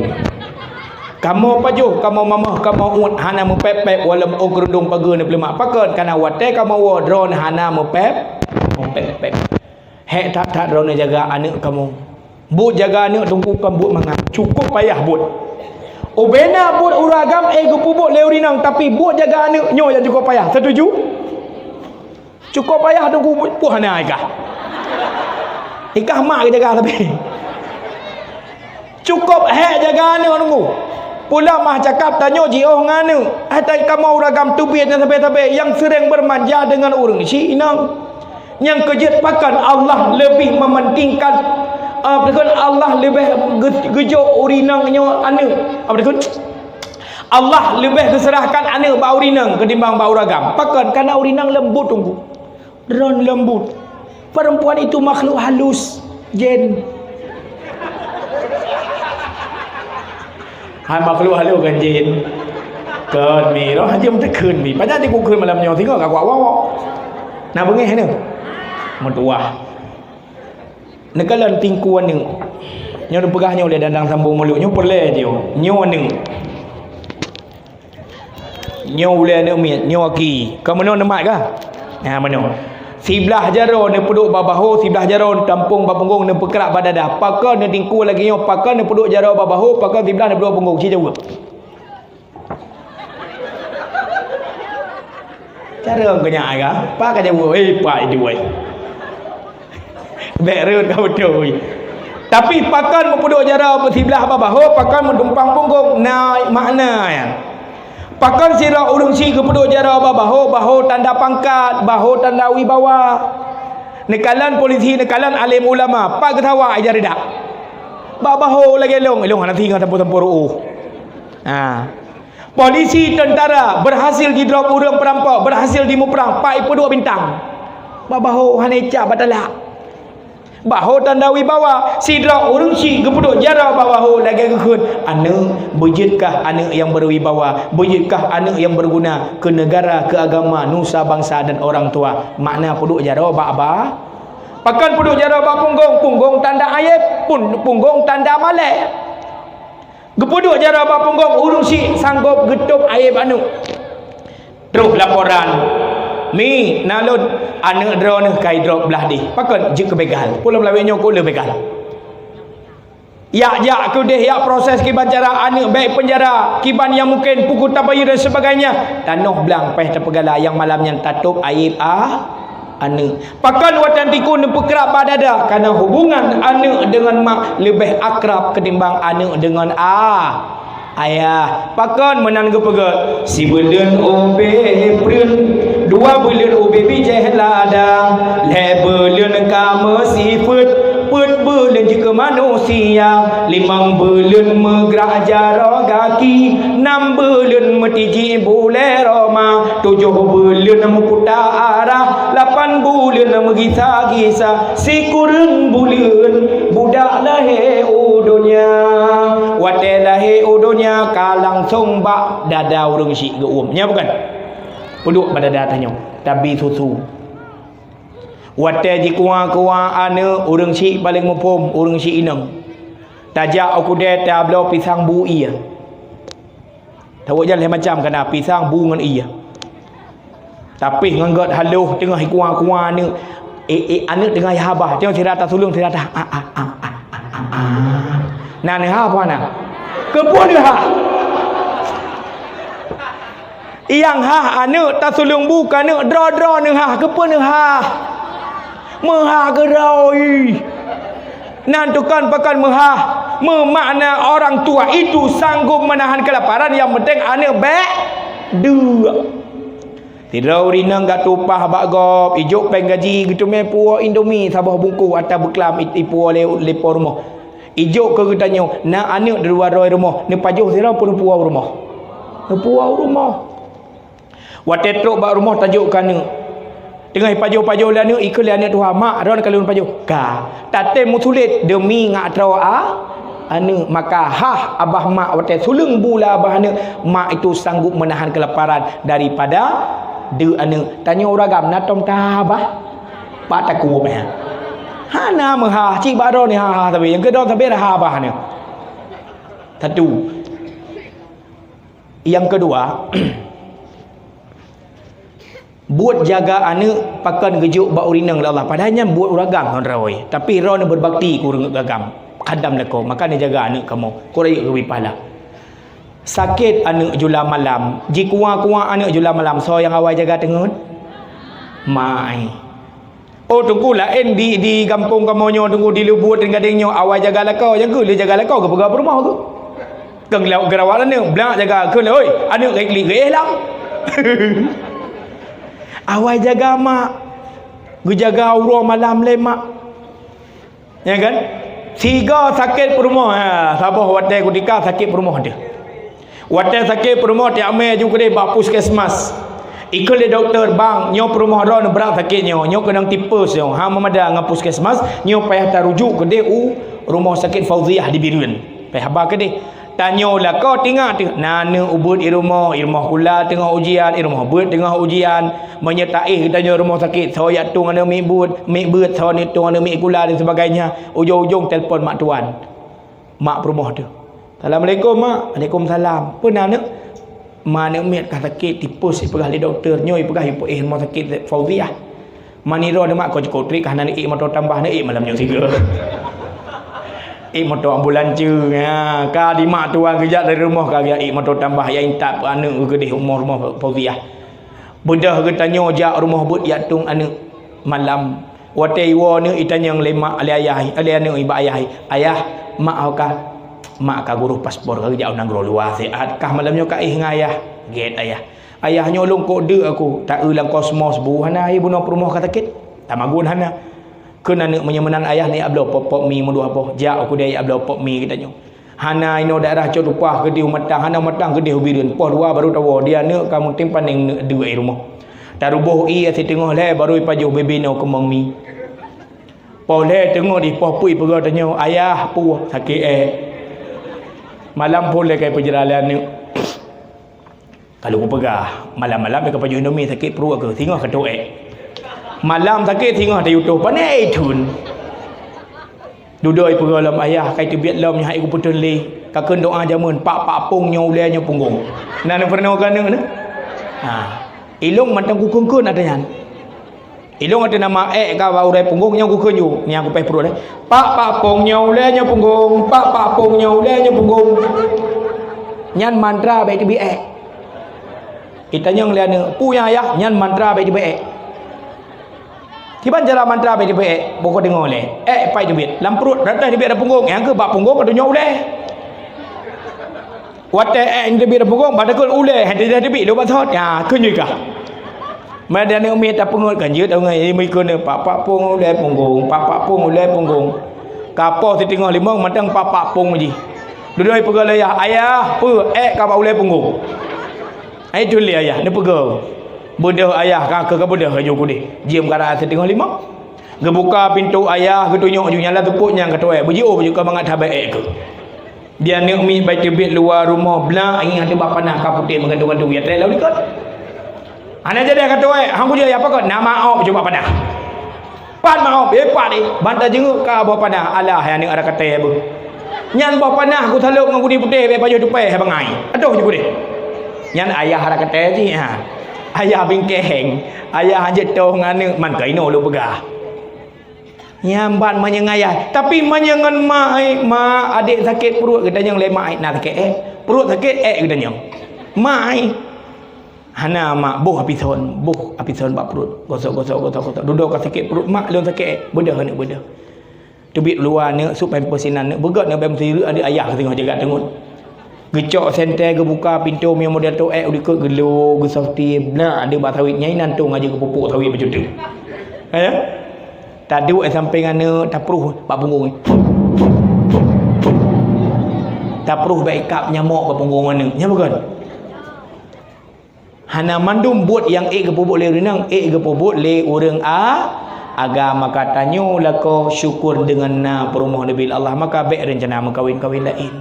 Kamoe pajoh, kamoe mamoh, kamoe uet, hana meupép-pép, walau ôn keureundong pageue neupeuleumak. Pakon? Kana watée kamoe woe droen hana meupép, meupép-pép. Hék that-that droeneuh jaga aneuëk kamoe. Buet jaga aneuëk teungku kon buet mangat. Cukôp payah buet. Ubena buet ureuëng agam éh geupeubuet lé ureuëng inong, tapi buet jaga aneuëk nyoe nyang cukôp payah. Setuju? Cukôp payah teungku buet, peue hana ikah. Ikah mak geujaga sabe. Cukôp hék jaga aneuëk teungku. Pula mah cakap tanyoe jiôh ngon aneuëk. Hai tai kamoe ureuëng agam teubiet nyang sabe-sabe nyang seuréng beurmanja deungon ureuëng si inong. Nyang keujeuet pakon Allah leubeh mementingkan, ah, pakon Allah leubeh geu-, geujok ureuëng inong nyoe aneuëk. Apa takheun? Allah leubeh geuseurahkan aneuëk bak ureuëng inong ketimbang bak ureuëng agam. Pakon? Kana ureuëng inong leumbut teungku. Droen leumbut. Perempuan itu makhluk halus, jén. Hai makhluk halus kan jén. Kon mi, roh aja meuteukheun mi. Banyak dikukheun malam nyoe, singoh ka kuak woe. Na beungéh nyoe. Meutuwah. Neukalon tingku aneuëk. Nyoe neupeugah nyoe lé dandang sambung muluk. Nyoe peureulée jih. Nyoe aneuëk. Nyoe ulée aneuëk miet, nyoe aki. Ka meunoe neumat kah? Ha, meunoe. Siblah jaroe neupeudok bak bahô, siblah jaroe neutampong bak punggong, neupeukrak bak dada. Pakon neutingku lagée nyoe, pakon neupeudok jaroe bak bahô, pakon siblah neupeudok punggong? Ci jaweueb. Cara keu nyan ai ka, pa ka jaweueb, eh, pa itu ai. Bék rhot ka beutôi. Tapi pakon meupeudok jaroe siblah bak bahô, pakon meutumpang punggong, na makna nyan. Pakon sidroe ureuëng syiek geupeudok jaroe bak bahô, bahô tanda pangkat, bahô tanda wibawa. Neukalon polisi, neukalon além ulama, pat geusawa ija ridak. Bak bahô lagée lôn, lôn hana singoh sampôh-sampôh ruôh. Ha. Polisi, tentara, berhasil jidrop ureuëng peurampok, berhasil jimuprang, pai peuduek bintang. Bak bahô hana icak bak talak. Bahô tanda wibawa, sidroe ureuëng syiek geupeuduek jaroe bak bahô lagée geukheun, "Aneuëk, beujeuet kah aneuëk nyang berwibawa, beujeuet kah aneuëk nyang berguna keu negara, keu agama, nusa bangsa dan orang tua." Makna peuduek jaroe bak ba-, pakon peuduek jaroe bak punggong? Punggong tanda ayeb, pun-, punggong tanda malée. Geupeuduek jaroe bak punggong ureuëng syiek sanggob geutôb ayeb aneuëk. Troh laporan, "Mi, na lôn, aneuëk droeneueh ka idrop blah dih." Pakon? Jeuet keu begal. Peue lom lawét nyoe keu le begal. Jak-jak keudeh, jak proses kiban cara aneuëk bék peunjara, kiban nyang mungken pukul tabayeue dan sebagainya. Tanoh blang paih tapeugala nyang malam nyan tatôb ayeb a-, aneuëk. Pakon watée tiku neupeukrab bak dada? Karena hubungan aneuëk deungon mak leubeh akrab ketimbang aneuëk deungon a-, ayah. Pakon meunan geupeugét? Sibuleuen ubé preuen, dua buleuen ubé bijéh lada, lhée buleuen ka meusifeuet, peuet buleuen jeuet keu manusia, limong buleuen meugrak jaroe gaki, nam buleuen meutiji bulée roma, tujoh buleuen meuputa arah, lapan buleuen meugisa-gisa, sikureueng buleuen budak lahé u donya. Watée lahé u donya ka langsong bak dada ureuëng syiek geuuem. Nya bukan? Peuduek bak dada tanyoe, tabi susu. Watée jikuwa-kuwa aneuëk, ureuëng syiek paleng muphom, ureuëng syiek inong. Tajak u keudée tabloe pisang bu ié. Tawök jan lhée macam, kana pisang bu ngon ié. Tapi ngon gét haloh teungoh ikuwa-kuwa aneuëk. Eh, eh, aneuëk teungoh yah babah, teungoh sira tasuleueng, sira ta-, ah, ah. Na neuha apa na? Keupeue neuha? Nyang hah aneuëk tasuleueng bu, ka aneuëk droe-droe neuha. Keupeue neuha? Meuha keudroe. Nan tukang pakon meuhah, meumakna orang tua itu sanggup menahan kelaparan, yang penting aneuëk bék deuk. Sidroe ureuëng inong gak tumpah bak gob, ijok péng gaji, geuteumé puwoe Indomie saboh bungkôh ata beuklam i-, ipuwoe lé, lé po rumoh. Ijok keu geutanyoe, na aneuëk di luwa droe rumoh, neupajoh sidroe peuneupeuwoe u rumoh. Neupuwoe u rumoh. Watée trok bak rumoh tajok keu aneuëk. Teungoh ipajoh-pajoh lé aneuëk, ikheun lé aneuëk tuha, "Mak, droeneuh ka lôn pajoh." Ka. Tatem meusulet deumi ngat droe a-, aneuëk. Maka hah abah mak watée suleueng bu lé abah aneuëk, mak itu sanggup menahan kelaparan daripada deuk aneuëk. Tanyoe ureuëng agam na tom taha abah? Bak takue meh. Hana meuhah, cit bak droeneuh ha-ha sabe. Nyang keudroe sabe dah ha abah aneuëk. Satu. Nyang keudua, buet jaga aneuëk pakon geujok bak ureuëng inong lé Allah. Padahai nyan buet ureuëng agam ngon droe. Tapi droeneuh beubakti keu ureuëng agam. Khadam lakoe, maka neujaga aneuëk kamoe. Keu rayeuk geubi pahala. Sakét aneuëk jula malam, jikuwa-kuwa aneuëk jula malam, soe nyang awai jaga teungeut? Mak, eh. Oh, Teungku, laén di, di gampông kamoe nyoe, Teungku, di Leubuet, Gadeng nyoe, awai jaga lakoe, nyang keuh lé jaga lakoe, geupeugah peurumoh keuh. Keu geurawat aneuëk, blak jaga, kheun lé, "Oi, aneuëk, klik geuéh lam." Awai jaga mak, geujaga uroe malam lé mak. Ya kan? Siga sakét peurumoh, ha, saboh watée kutika sakét peurumoh teuh. Watée sakét peurumoh, tiamé ju keudeh bak puskesmas. Ikheun lé dokto, "Bang, nyoe peurumoh droeneuh brat sakét nyoe, nyoe keunong tipes nyoe, hana meumada ngon puskesmas, nyoe payah tarujuk keudeh u Rumoh Sakét Fauziah di Bireuen." Payah haba keudeh. Tanyoe lakoe tingat teuh, na aneuëk ubeuet i rumoh, i rumoh kula teungoh ujian, i rumoh beuet teungoh ujian. Meunyoe taéh geutanyoe rumoh sakét, soe jak tueng aneuëk miet beuet, miet beuet, soe neuk tueng aneuëk miet kula dan sebagainya. Ujong-ujong telepon mak tuan. Mak peurumoh teuh. "Assalamualaikum, Mak." "Waalaikumsalam." "Peue na, Neuk?" "Ma aneuëk miet ka sakét tipes, ipeugah lé dokto. Nyoe ipeugah ipeuéh rumoh sakét Fauziah. Ma nirok neuh, Mak, kon cukôp trép ka hana neuék moto tambah, neuék malam nyoe sigoe." Ék moto ambulansi, ha, ka di mak tuan geujak dari rumoh ka geujak ék moto tambah, ya intat aneuëk geuh keudeh umoe rumoh Fauziah. Beudôh geutanyoe jak rumoh beuet jak tueng aneuëk malam. Watée iwoe aneuëk itanyong lé mak, lé ayah, lé aneuëk bak ayah, "Ayah, mak ho ka?" "Mak ka gurôh paspor ka geujak u nanggroe luwa siat, kah malam nyoe ka éh ngon ayah." "Gét ayah." "Ayah, nyoe lôn kok deuk aku, taeu lam kosmos bu hana hai bunoe peurumoh ka sakét. Tamagun hana." Kheun aneuëk, "Meunyoe meunan ayah, neujak bloe pop-pop mi meudua boh, jak u keudè jak bloe pop mi geutanyoe." Hana inoe daerah cot upah keudeh u Matang, hana Matang keudeh u Bireuen. Poh dua baru tawoe, di aneuk ka meutim panéng neuk deuek i rumoh. Taruboh ié siteungoh lhèe baru ipajoh bebe inoe keumong mi. Poh lhèe teungoh di poh pui peugah tanyoe, "Ayah, peue sakét ék." Malam phôn lé kai peujira lé aneuk. Ka lheueh kupeugah, malam-malam ka pajoh Indomie sakét pruet keuh, singoh ka teuék. Malam sakét singoh tayue toh, pané ék thon. Dudoe peugah lom, "Ayah, kai teubiet lom nyan hai kupeuteun lé. Ka kheun doa jameun, pak-pak pong nyoe ulèe nyoe punggong." Na neupeurunoe keu aneuk nyoe? Ha. Ilong mantong kukheun-kheun ata nyan. Ilong ata nama ék ka bak ulèe punggong nyoe kukheun ju, nyang kupéh pruet, eh. "Pak-pak pong nyoe ulèe nyoe punggong, pak-pak pong nyoe ulèe nyoe punggong." Nyan mantra bèk teubiet ék. Itanyong lé aneuk, "Peue nyan, Ayah?" "Nyan mantra bèk teubiet ék." "Kiban cara mantra bèk teubiet ék?" "Bôh kadeungoe lé. Ék pat teubiet? Lam pruet, rata teubiet lam punggong. Nyang keuh bak punggong ka tunyok ulèe. Watèe ék teubiet lam punggong, bak takheun ulèe, han teubiet, teubiet lé bak sot." Nyan, kheun ju kah. Meunyoe aneuk miet tapeungeut kan jeuet, ngon ilmu ikon, "Pak-pak pong ulèe punggong, pak-pak pong ulèe punggong." Ka poh siteungoh limong mantong pak-pak pong jih. Dudoe peugah lé ayah, "Ayah, peue ék ka bak ulèe punggong?" Ai thon lé ayah, neupeugah, "Beudôh ayah, ka keuh ka beudôh laju kudeh." Jeuem ka raya siteungoh limong. Geubuka pintoe ayah, geutunyok ju nyan lam teupot nyang ka teuék. Beujiôh beujiôh ka mangat thabé ék keuh. Di aneuk miet bèk teubiet luwa rumoh, blah, ingat teuh bak panah ka putéh meugantung-gantung, ya trép lam likot. Hana jadi ka teuék, han kujeuet ya pakon, na maop cuba panah. Pat maop, eh, pat deh. Ban tajeungeuet ka boh panah, alah, hai aneuk ara katée beuh. Nyan boh panah kusalôb ngon guni putéh, bèk pajoh tupée hai bangai. Adoh ju gudeh. Nyan ayah ara katée jih, ha. Ayah bingkeng. Ayah hanjeuet toh ngon aneuk, man ka inoe lôn peugah. Nyan ban manyang ayah. Tapi manyang ngon mak, ai, mak, adék sakét pruet, geutanyong lé mak, ai, na sakét, eh. Pruet sakét, eh, geutanyong. Mak, ai. Hana mak, boh apison, boh apison bak pruet. Gosok, gosok, gosok, gosok. Dudoe ka sakét pruet mak, lôn sakét. Beudôh aneuk, beudôh. Teubiet luwa aneuk, sôk pampers sinan aneuk. Beugöt aneuk bèk meusireuk, aneuk ayah singoh jaga teungeut. Geucok senter, geubuka pintoe, meunyoe model teuék u likot, geulô, geusafety, blah, aneuk bak sawét nyang inan tông aja geupupuk sawét beucuteuk. Ya? Taduek sampéng aneuk, tapruh bak punggong. Tapruh bak ikab nyamok bak punggong aneuk. Nyan bukon? Hana mandum buet nyang ék geupeubuet lé ureueng inong, ék geupeubuet lé ureueng a-, agam. Maka tanyoe lakoe syukur deungon na peurumoh neubi lé Allah, maka bèk reuncana meukawen-kawen laén.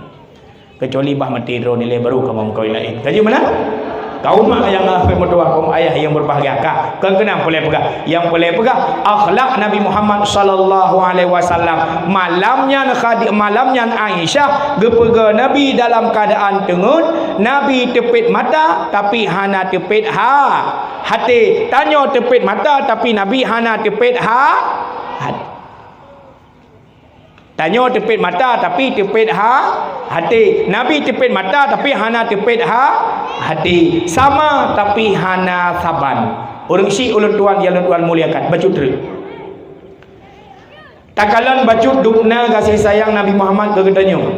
Keucuali bah maté droeneuh ilèe baru kamoe meukawen laén. Ka jeuet meunan? Kaum mak nyang na meutuah, kaum ayah nyang berbahagia. Ka, kon keunan peureulèe peugah. Nyang peureulèe peugah, akhlak Nabi Muhammad sallallahu alaihi wasallam. Malam nyan Khadi-, malam nyan Aisyah geupeugah Nabi dalam keuadaan teungeut, Nabi teupet mata, tapi hana teupet ha-, haté. Tanyoe teupet mata, tapi Nabi hana teupet ha-, hat-, Tanyoe teupet mata, tapi teupet ha-, haté. Nabi teupet mata, tapi hana teupet ha-, haté. Sama, tapi hana saban. Ureueng syiek ulôn tuan nyang lôn tuan muliakan, bacut treuk. Takalon bacut dubna gaséh sayang Nabi Muhammad keu geutanyoe.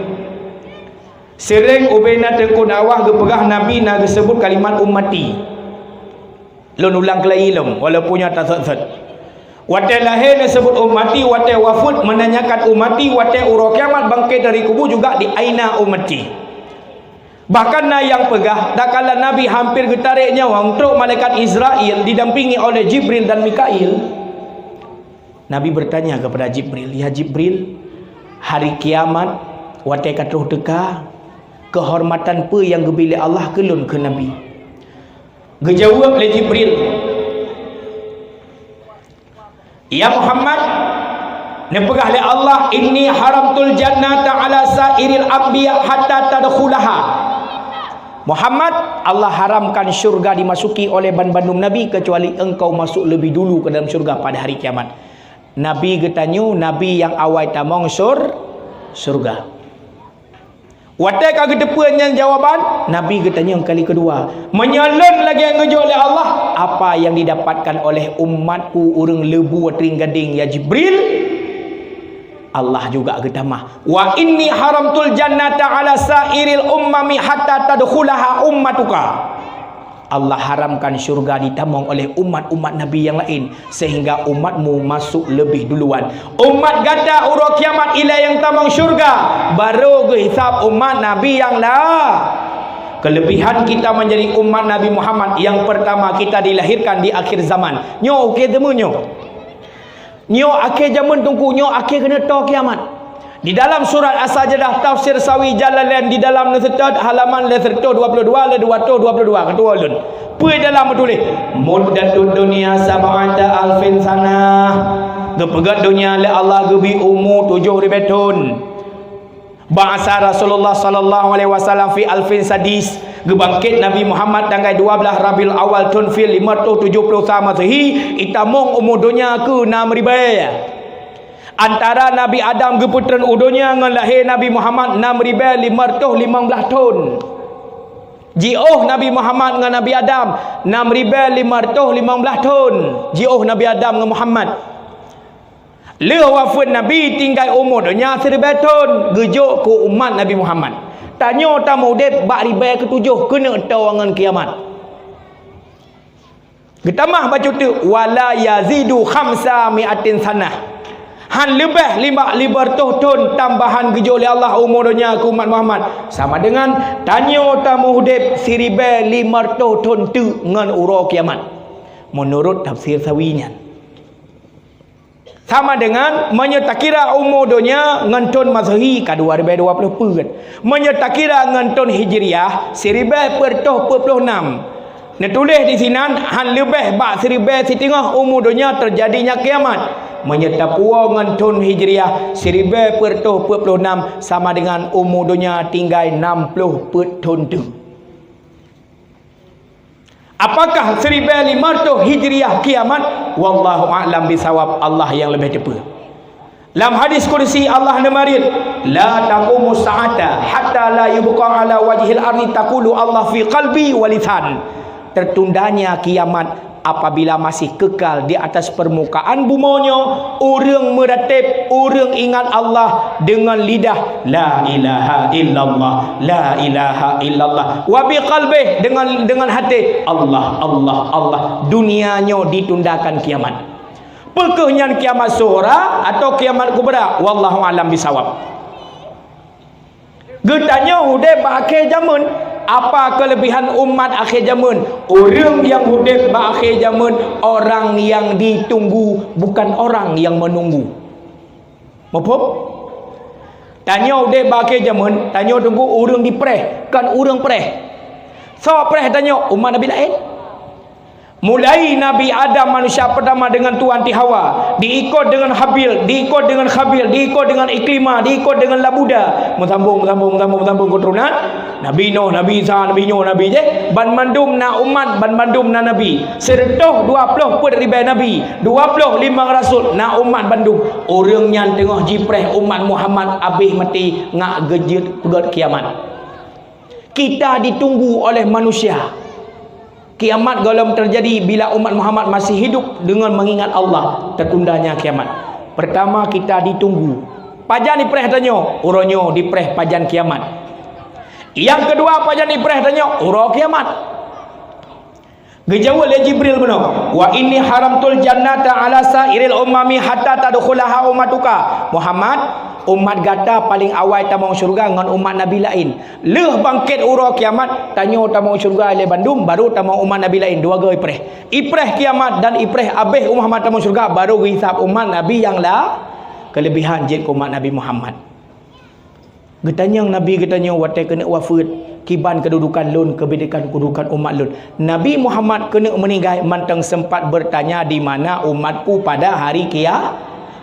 Seuréng ubena teungku dakwah geupeugah Nabi na geuseubut kalimat ummati. Lôn ulang keulai lom, walaupun nyan tasot-sot. Watèe lahé neuseubut ummati, watèe wafeuet meunanyakan ummati, watèe uroe kiamat bangkét dari kubu juga di aina ummati. Bahkan na nyang peugah, tatkala Nabi hampir geutarek nyawöng, trok malaikat Israil didampingi oleh Jibril dan Mikail. Nabi bertanya kepada Jibril, "Ya Jibril, hari kiamat watèe ka troh teuka, keuhormatan peue nyang geubri lé Allah keu lôn kheun Nabi?" Geujaweueb lé Jibril, "Ya Muhammad, neupeugah lé Allah, 'Inni haramtul jannata 'ala sa'iril anbiya hatta tadkhulaha.' Muhammad, Allah haramkan syurga dimasuki oleh ban-, bandum nabi, kecuali engkau masuk lebih dulu ke dalam syurga pada hari kiamat." Nabi geutanyoe, nabi nyang awai tamong sur-, syurga. Watèe ka geuteupeue nyan jawaban, Nabi geutanyong kali keudua, "Meunyoe lôn lagèe nyang geujok lé Allah, apa nyang didapatkan oleh umatku ureueng leubu ateueng gadeng, ya Jibril?" Allah juga geutamah, "Wa inni haramtul jannata 'ala sa'iril umami hatta tadkhulaha ummatuka." Allah haramkan syurga ditamong oleh umat-umat Nabi nyang laén, sehingga umatmu masuk leubeh duluan. Umat gata uroe kiamat ilée nyang tamong syurga, barô geuhisab umat Nabi nyang la. Kelebihan kita menjadi umat Nabi Muhammad, yang pertama, kita dilahirkan di akhir zaman. Nyoe, oke, teuma nyoe. Nyoe akhé jameun, Teungku, nyoe akhé keuneuk toe kiamat. Di dalam surat As-Sajdah, tafsir Sawi Jalalain, di dalam neuseutôt halaman lhèe reutôh dua puluh dua, lhèe dua reutôh dua puluh dua, keudroe lôn. Peue dalam meutuléh, "Muddatud dunya sab'ata alfin sanah." Geupeugét donya lé Allah geubri umu tujoh ribèe thon. Ba'atsa Rasulullah sallallahu alaihi wasallam fi alfin sadis, geubangkét Nabi Muhammad tanggai dua blaih Rabiul Awal thon fil lima reutôh tujoh ploh sa Masehi, itamong umu donya keu nam ribèe. Antara Nabi Adam geupeutreun u donya ngon lahé Nabi Muhammad nam ribèe lima reutôh limong blaih thon. Jiôh Nabi Muhammad ngon Nabi Adam nam ribèe lima reutôh limong blaih thon. Jiôh Nabi Adam ngon Muhammad. Lheueh wafeuet Nabi tinggai umu donya siribèe thon, geujok keu umat Nabi Muhammad. Tanyoe tameuudép bak ribèe keutujoh keuneuk toe ngon kiamat. Geutamah bacut teuk, "Wala yazidu khamsa mi'atin sanah." Han leubeh lima, lima reutôh thon tambahan geujok lé Allah umu donya keu umat Muhammad. Sama deungon tanyoe tameuudép siribèe lima reutôh thon teuk ngon uroe kiamat. Meunurot tafsir Sawi nyan. Sama deungon meunyoe takira umu donya ngon thon Masehi ka dua ribèe dua ploh peuet. Meunyoe takira ngon thon Hijriah, siribèe peuet reutôh peuet ploh nam. Neutuléh disinan, han leubeh bak siribèe siteungoh umu donya teujadinya kiamat. Meunyoe tapuwoe ngon thon Hijriah, siribèe peuet reutôh peuet ploh nam sama deungon umu donya tinggai nam ploh peuet thon teuk. Apakah siribèe lima reutôh Hijriah kiamat? Wallahu a'lam bisawab, Allah nyang leubeh teupeue. Lam hadis kudusi Allah neumarit, "La taqumu sa'ata hatta la yubqa ala wajhil ardi taqulu Allah fi qalbi wa lisan." Tertundanya kiamat apabila masih kekal di atas permukaan bumoe nyoe ureuëng meuratéb, ureuëng ingat Allah deungon lidah, "La ilaha illallah, la ilaha illallah." Wa bi qalbih, deungon, deungon haté, "Allah, Allah, Allah." Dunia nyoe ditundakan kiamat. Peu kheueh nyan kiamat sughra atau kiamat kubra? Wallahu a'lam bisawab. Geutanyoe udép bak akhé jameun. Apa keulebihan umat akhé jameun? Ureuëng nyang udép bak akhé jameun, orang yang ditunggu, bukan orang yang menunggu. Muphom? Tanyoe udép bak akhé jameun, tanyoe tunggu ureuëng dipreh, kon ureuëng preh. Soe preh tanyoe? Umat Nabi laén. Mulai Nabi Adam manusia pertama dengan tuan ti Hawa, diikot dengan Habil, diikot dengan Khabil, diikot dengan Iklimah, diikot dengan Labuda, meusambung, meusambung, meusambung, meusambung keuturonan Nabi Nuh, Nabi Isa, Nabi nyoe, Nabi jéh, banmandum na umat, banmandum na nabi. Sireutoh dua ploh peuet ribèe nabi, dua ploh limong rasul, na umat bandum. Ureuëng nyan teungoh jipreh umat Muhammad abéh maté ngat geujeuet peugét kiamat. Kita ditunggu oleh manusia. Kiamat gohlom teujadi bila umat Muhammad masih hidup deungon meungingat Allah, teutundanya kiamat. Pertama, kita ditunggu. Pajan ipreh tanyoe? Uroe nyoe dipreh pajan kiamat. Nyang keudua, pajan ipreh tanyoe? Uroe kiamat. Geujaweueb lé Jibril bunoe, "Wa inni haramtul jannata ala sa'iril umami hatta tadkhulaha ummatuka." Muhammad, umat gata paleng awai tamong syeuruga ngon umat nabi laén. Lheueh bangkét uroe kiamat, tanyoe tamong syeuruga lé bandum, barô tamong umat nabi laén. Dua goe ipreh. Ipreh kiamat dan ipreh abéh umat Muhammad tamong syeuruga, barô geuhisab umat nabi nyang la-, keulebihan jeuet keu umat Nabi Muhammad. Geutanyong Nabi geutanyoe watée keuneuk wafeuet, "Kiban keududukan lôn, keubidikan keududukan umat lôn?" Nabi Muhammad keuneuk meuninggai mantong sempat bertanya, "Di mana umatku pada hari kia-,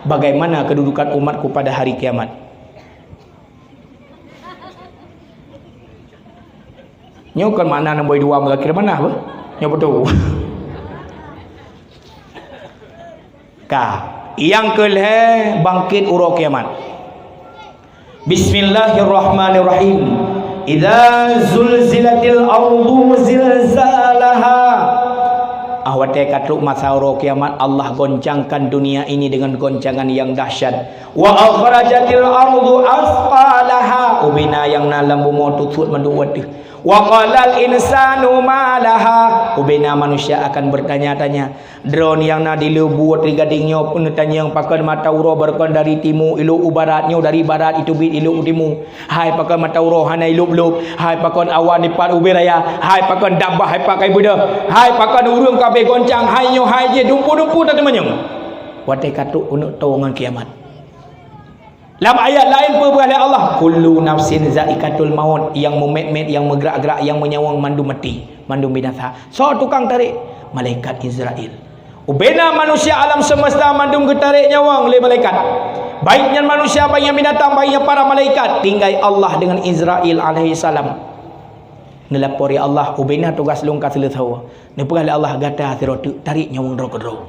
bagaimana kedudukan umatku pada hari kiamat?" Nyoe kon makna nombor dua muzakir manah beuh. Nyoe beutôi. Ka. Nyang keu lhée bangkét uroe kiamat. Bismillahirrahmanirrahim. Idza zulzilatil ardu zilzalaha. Ah, watée ka trok masa uroe kiamat, Allah goncangkan dunia ini dengan goncangan yang dahsyat. Wa akhrajatil ardu asqalaha. Ubena nyang na lam bumoe tutuek mandum watée. Wa qalal insanu ma laha. Ubena manusia akan bertanya-tanya. Droe nyang na di leubu teugadeng nyoe peuneutanyong pakon mata uroe beureukan dari timu ilok u barat, nyoe dari barat iteubiet ilok u timu. Hai pakon mata uroe hana ilop-lop. Hai pakon awan ipat ubé raya. Hai pakon dabah ipat kai beudôh. Hai pakon ureuëng ka abéh goncang. Hai nyoe hai jih dumpu-dumpu tateumanyong. Watée ka trok keuneuk toe ngon kiamat. Lam ayat laén peugah lé Allah, "Kullu nafsin zaikatul maut," nyang meumet-met, nyang meugrak-grak, nyang meunyawöng mandum maté, mandum binasa. Soe tukang tarek? Malaikat Izrail. Ubena manusia alam semesta mandum geutarek nyawöng lé malaikat. Baik nyan manusia, baik nyan binatang, baik nyan para malaikat, tinggai Allah dengan Izrail alaihissalam. Neulapor, "Ya Allah, ubena tugas lôn ka seuleusoe." Neupeugah lé Allah, "Gata sidroe teuk tarek nyawöng droe keudroe."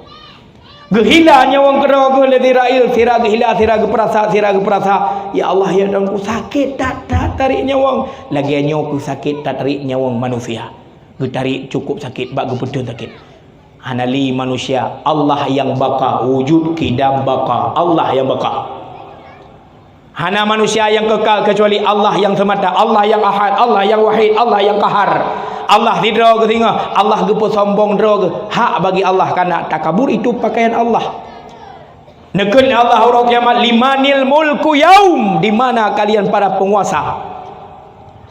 Geuhila nyawöng keudroe geuh lé Izrail, sira geuhila, sira geupeurasa, sira geupeurasa. "Ya Allah, ya Tuhanku, sakét that-that tarek nyawöng. Lagée nyoe keuh sakét that tarek nyawöng manusia." Geutarek cukup sakét, bak geupeuteun sakét. Hana lé manusia, Allah nyang baka, wujud qidam baqa, Allah nyang baka. Hana manusia nyang kekal keucuali Allah nyang seumata, Allah nyang Ahad, Allah nyang Wahid, Allah nyang Qahar. Allah sidroe geuh singoh, Allah geupeusombong droe geuh. Hak bagi Allah kana takabur, itu pakaian Allah. Neukheun Allah uroe kiamat, "Limanil mulku yaum?" Di mana kalian para penguasa?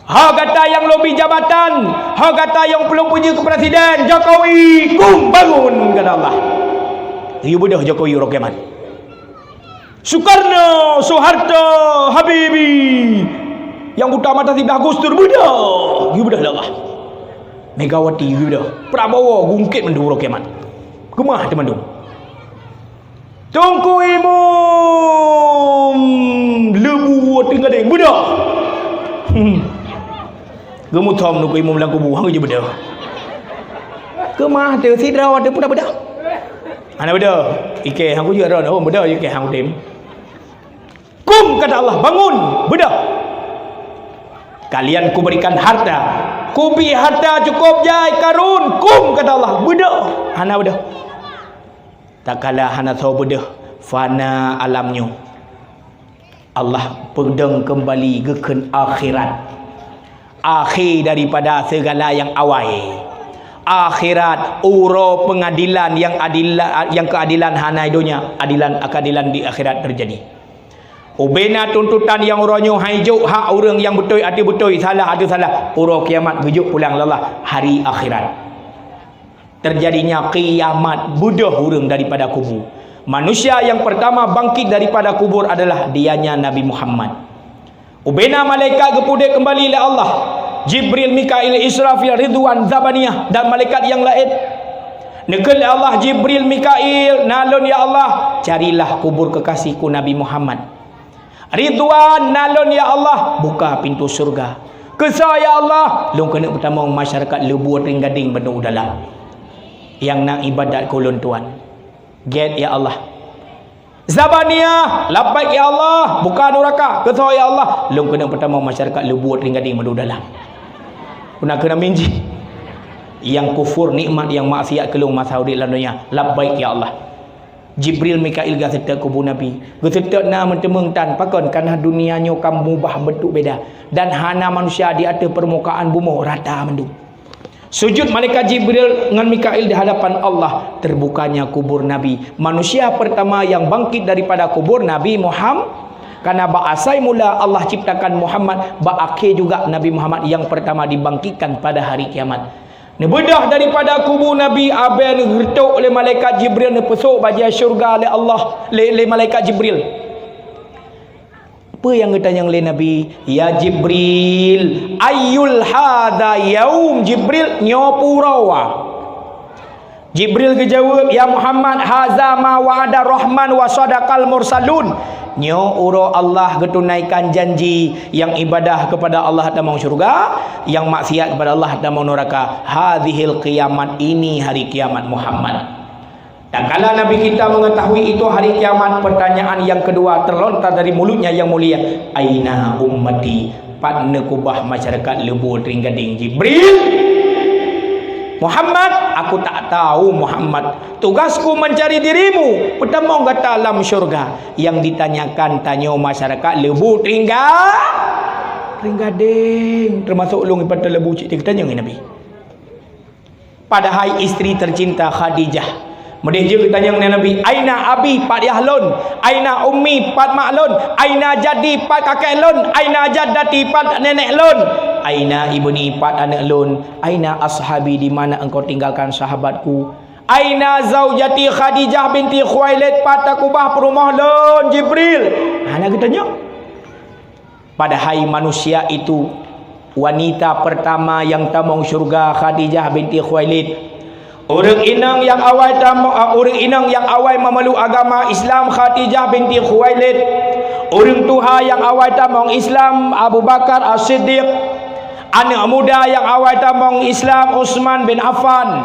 Ha gata nyang lôn bri jabatan, ha gata nyang lôn peujeuet keu presiden, Jokowi, kum bangun, kata Allah. Geuyue beudôh Jokowi uroe kiamat. Sukarno, Soeharto, Habibie, nyang buta mata siblah, Gus Dur, beudôh, geuyue beudôh lé Allah. Megawati, geuyue beudôh. Prabowo, geungkét mandum uroe kiamat. Keumah teumandum. Teungku Imum Leubu Teugadeng, beudôh. Hmm. Geumuthom Teungku Imum lam kubu, han geujeuet beudôh. Keumah teuh sidroe teuh peue beudôh. Hana beudôh. Ikée han geujeuet droe, oh, beudôh ikée han udeb. Kum, kata Allah, bangun, beudôh. Kalian kuberikan harta. Kubi harta cukup jai, Karun, kum, kata Allah, beudôh. Hana beudôh. Takala hana soe beudôh, fana alam nyoe. Allah peudong keumbali geukheun akhirat. Akhé daripada segala nyang awai. Akhirat, uroe peungadilan nyang adil, nyang keuadilan hana i donya, adilan, keadilan di akhirat teujadi. Ubena tuntutan nyang uroe nyoe hai jok hak ureuëng nyang beutôi ateueh beutôi, salah ateueh salah, uroe kiamat geujok pulang lé Allah, hari akhirat. Terjadinya kiamat, beudôh ureuëng daripada kubu. Manusia yang pertama bangkit daripada kubur adalah dianya Nabi Muhammad. Ubena malaikat geupeudeh keumbali lé Allah. Jibril, Mikail, Israfil, Ridwan, Zabaniyah, dan malaikat nyang laén. Neukheun lé Allah, "Jibril, Mikail, na lôn ya Allah, carilah kubur kekasihku Nabi Muhammad." Ridwan, "Na lôn ya Allah, buka pintoe syeuruga." "Keusoe ya Allah?" "Lôn keuneuk peutamong masyarakat Leubu Trienggadeng bandum u dalam, nyang na iébadat keu ulôn tuan." "Gét ya Allah." "Zabaniyah, labbaik ya Allah, buka nuraka." "Keusoe ya Allah?" "Lôn keuneuk peutamong masyarakat Leubu Trienggadeng bandum u dalam." Peue na keunan minjih? Nyang kufur nikmat, nyang maksiat keu lôn masa udeb lam donya. "Labbaik ya Allah." Jibril, Mikail geuseutôt kubu Nabi. Geuseutôt na meuteumeung tan, pakon? Kareuna dunia nyoe ka meubah beuntuk beda, dan hana manusia di ateueh peurmukaan bumoe, rata mandum. Sujud malaikat Jibril ngon Mikail di hadapan Allah, terbukanya kubur Nabi. Manusia pertama yang bangkit daripada kubur Nabi Muhammad. Kareuna bak asai mula Allah ciptakan Muhammad, bak akhé juga Nabi Muhammad yang pertama dibangkitkan pada hari kiamat. Neubeudôh daripada kubu Nabi, abée neugeureutok lé malaikat Jibril, neupeusok bajée syeuruga lé Allah, lé, lé malaikat Jibril. Peue nyang geutanyong lé Nabi? "Ya Jibril, ayyul hadza yaum?" "Jibril, nyoe peue uroe?" Jibril geujaweueb, "Ya Muhammad, hadza ma wa'ada Rahman wa sadaqal mursalun." Nyoe uroe Allah geutunaikan janji, nyang ibadah keupada Allah tamong syeuruga, nyang maksiat keupada Allah tamong nuraka. Hadzihil qiyamat, ini hari kiamat Muhammad. Tatkala Nabi kita mengetahui itu hari kiamat, pertanyaan yang kedua terlontar dari mulutnya yang mulia, "Aina ummati?" "Pat neukeubah masyarakat Leubu Trienggadeng, Jibril?" "Muhammad, aku tak tahu, Muhammad. Tugasku mencari dirimu, peutamong gata lam syeuruga." Nyang ditanyakan tanyoe masyarakat Leubu Triengga-, Paléng gadeng, teumasok ulôn ngon pat teulebu cit teugeutanyong Nabi. Padahai istri tercinta Khadijah. Meudeh jeuet geutanyong lé Nabi, "Aina abi, pat yah lôn? Aina ummi, pat mak lôn? Aina jaddi, pat kakek lôn? Aina jaddati, pat nenek lôn? Aina ibni, pat aneuk lôn? Aina ashabi, di mana engkau tinggalkan sahabatku? Aina zaujati Khadijah binti Khuwailid, pat takubah peurumoh lôn, Jibril?" Hana geutanyong. Padahai manusia itu, wanita pertama yang tamong syurga, Khadijah binti Khuwailid. Ureuëng inong nyang awai tamong, ureuëng inong nyang awai memeluk agama Islam, Khadijah binti Khuwailid. Ureuëng tuha nyang awai tamong Islam, Abu Bakar As-Siddiq. Aneuk muda nyang awai tamong Islam, Utsman bin Affan.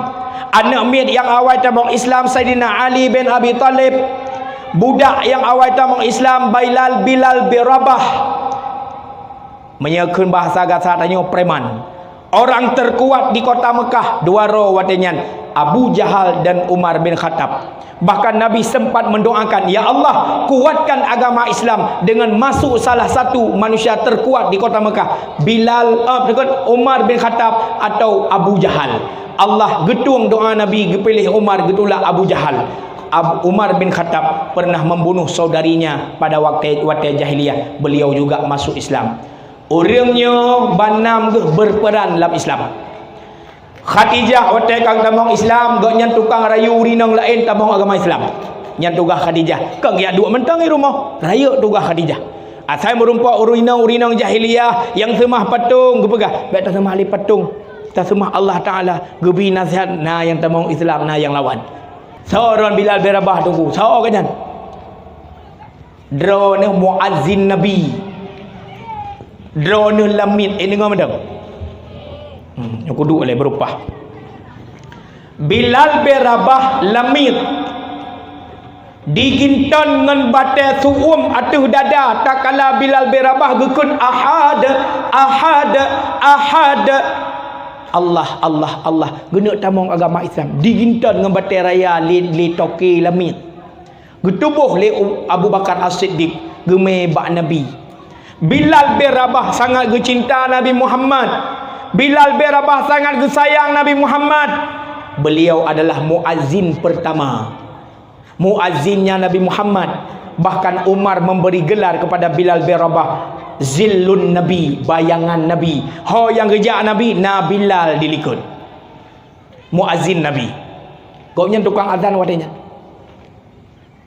Aneuk miet nyang awai tamong Islam, Saidina Ali bin Abi Thalib. Budak nyang awai tamong Islam, Bilal, Bilal bin Rabah. Meunyoe kheun bahasa gata tanyoe, preman. Orang terkuat di kota Mekah, dua droe watée nyan, Abu Jahal dan Umar bin Khattab. Bahkan Nabi sempat mendoakan, "Ya Allah, kuatkan agama Islam dengan masuk salah satu manusia terkuat di kota Mekah, Bilal, eh, bukan, Umar bin Khattab atau Abu Jahal." Allah geutueng doa Nabi, geupiléh Umar, geutulak Abu Jahal. Ab-, Umar bin Khattab pernah membunuh saudarinya pada waktu, waktu jahiliyah. Beliau juga masuk Islam. Ureuëng nyoe banam geuh berperan lam Islam. Khadijah watée ka tamong Islam, gobnyan tukang rayu ureuëng inong laén tamong agama Islam. Nyan tugaih Khadijah. Kon geujak duek mantong di rumoh, rayeuk tugaih Khadijah. Asai meurumpok ureuëng inong, ureuëng inong jahiliyah nyang seumah patong, geupeugah, "Bék taseumah lé patong, taseumah Allah Taala." Geubi nasihat, na nyang tamong Islam, na nyang lawan. Soe droeneuh Bilal bin Rabah, Teungku? Soe gobnyan? Droeneuh muazzin Nabi. Droeneuh lamiet, eh, deungoe mantong. Hmm, nyang kuduek lé beurupah. Bilal bin Rabah lamiet. Diginton ngon batée su'uem ateueh dada, tatkala Bilal bin Rabah geukheun, "Ahad, ahad, ahad." Allah, Allah, Allah. Geuneuk tamong agama Islam. Diginton ngon batée raya lé, lé toke lamiet. Geutuboh lé U-, Abu Bakar As-Siddiq, geumé bak Nabi. Bilal bin Rabah sangat geucinta Nabi Muhammad. Bilal bin Rabah sangat geusayang Nabi Muhammad. Beliau adalah muazzin pertama. Muazzinnya Nabi Muhammad. Bahkan Umar memberi gelar kepada Bilal bin Rabah, Zillun Nabi, bayangan Nabi. Ho nyang geujak Nabi, na Bilal dilikot. Muazzin Nabi. Gobnyan tukang azan watée nyan.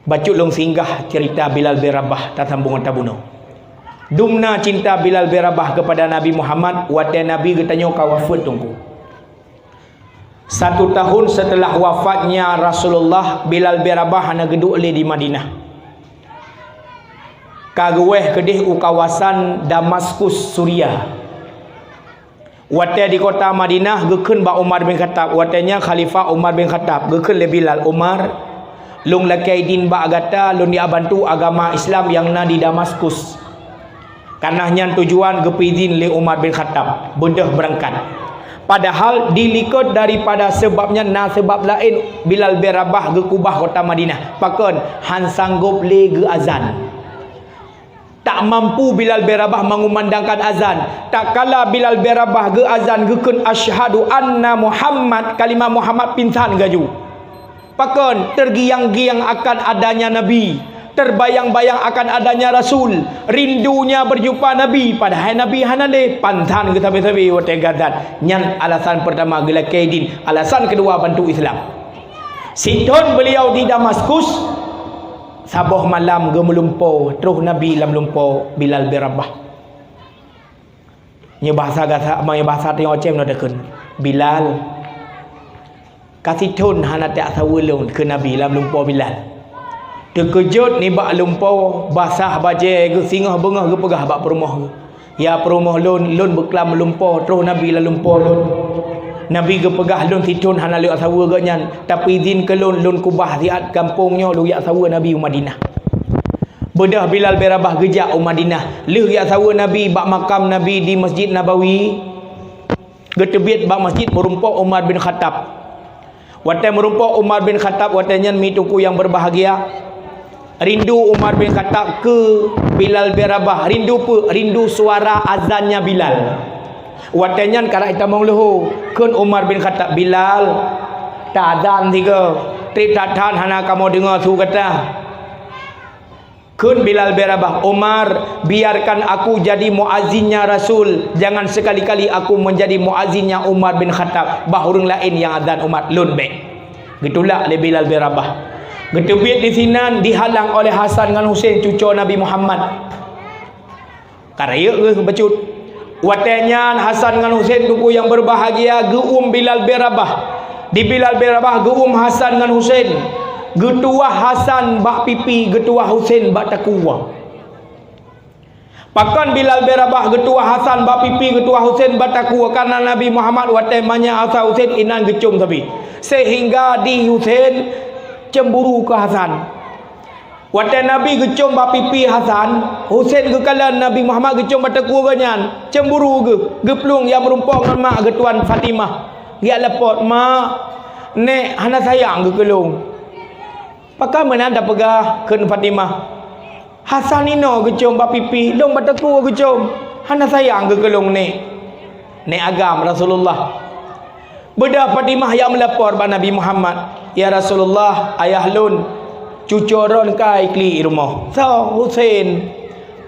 Bacut lôn singgah cerita Bilal bin Rabah, tasambong tabunoe. Dumna cinta Bilal bin Rabah kepada Nabi Muhammad, watée Nabi geutanyoe ka wafeuet, Teungku. Satu tahun setelah wafatnya Rasulullah, Bilal bin Rabah hana geuduek lé di Madinah. Ka geuwéh keudeh u kawasan Damaskus, Suria. Watée di kota Madinah, geukheun bak Umar bin Khattab. Watée nyan Khalifah Umar bin Khattab, geukheun lé Bilal, "Umar, lôn lakée idin bak gata, lôn jak bantu agama Islam nyang na di Damaskus." Kana nyan tujuan geupeizin lé Umar bin Khattab, beudôh beurangkat. Padahal dilikot daripada seubab nyan na seubab laén Bilal bin Rabah geukubah kota Madinah. Pakon? Han sanggob lé geuazan. Tak mampu Bilal bin Rabah mengumandangkan azan. Tatkala Bilal bin Rabah geuazan, geukheun, "Asyhadu anna Muhammad," kalimat Muhammad pingsan geujak. Pakon? Tergiang-giang akan adanya Nabi, terbayang-bayang akan adanya Rasul, rindunya berjumpa Nabi, padahai Nabi hana lé, pingsan geusabe-sabe watée geuazan. Nyan alasan pertama geulakée idin, alasan kedua bantu Islam. Sithon beliau di Damaskus, saboh malam geumeulumpo, troh Nabi lam lumpo Bilal bin Rabah. Nyoe bahasa gasa, nyoe bahasa tanyoe Aceh nyoe takheun, "Bilal, ka sithon hana tajak saweue lôn," kheun Nabi lam lumpo Bilal. Teukeujot nibak lumpo, basah bajée geuh, singoh beungoh geupeugah bak peurumoh geuh, "Ya peurumoh lôn, lôn beuklam lumpo, troh Nabi lam lumpo lôn." Nabi geupeugah, "Lôn sithon hana lôn jak saweue gobnyan, tapi izin keu lôn, lôn kubah siat gampông nyoe, lôn jak saweue Nabi u Madinah." Beudôh Bilal bin Rabah geujak u Madinah. Lheueh jak saweue Nabi bak makam Nabi di Masjid Nabawi, geuteubiet bak masjid meurumpok Umar bin Khattab. Watée meurumpok Umar bin Khattab, watée nyan mi teungku nyang berbahagia, Rindu Umar bin Khattab keu Bilal bin Rabah. Rindu peue? Rindu suara azannya Bilal. Watée nyan karab jitamong leuhô, kheun Umar bin Khattab, "Bilal, ta azan sigoe, treb that-that hana kamoe deungoe su gata." Kheun Bilal bin Rabah, "Umar, biarkan aku jadi muazzinnya Rasul, jangan sekali-kali aku menjadi muazzinnya Umar bin Khattab, bah ureuëng laén nyang azan Umar, lôn bék." Geutulak lé Bilal bin Rabah. Geuteubiet disinan dihalang oleh Hasan ngon Husein, cucoe Nabi Muhammad. Ka rayeuk geuh bacut. Watée nyan Hasan ngon Husein, teungku nyang berbahagia, geuuem Bilal bin Rabah. Di Bilal bin Rabah geuuem Hasan ngon Husein. Geutuwah Hasan bak pipi, geutuwah Husein bak takue. Pakon Bilal bin Rabah geutuwah Hasan bak pipi, geutuwah Husein bak takue? Karena Nabi Muhammad watée manyang Hasan Husein inan geucom sabe, sehingga di Husein cemburu keu Hasan. Watée Nabi geucom bak pipi Hasan, Husein geukalon Nabi Muhammad geucom bak takue geuh nyan, cemburu geuh, geuplueng nyang meurumpok ngon mak geuh tuan Fatimah. Geujak lapor, "Mak, nék hana sayang geuh keu lôn." "Pakon meunan tapeugah?" kheun Fatimah. "Hasan inoe geucom bak pipi, lôn bak takue geucom. Hana sayang geuh keu lôn, Nék." Nék agam Rasulullah. Beudôh Fatimah nyang meulapor bak Nabi Muhammad, "Ya Rasulullah, ayah lôn, cucoe droeneuh ka jiklik rumoh." "Soe?" "Husein."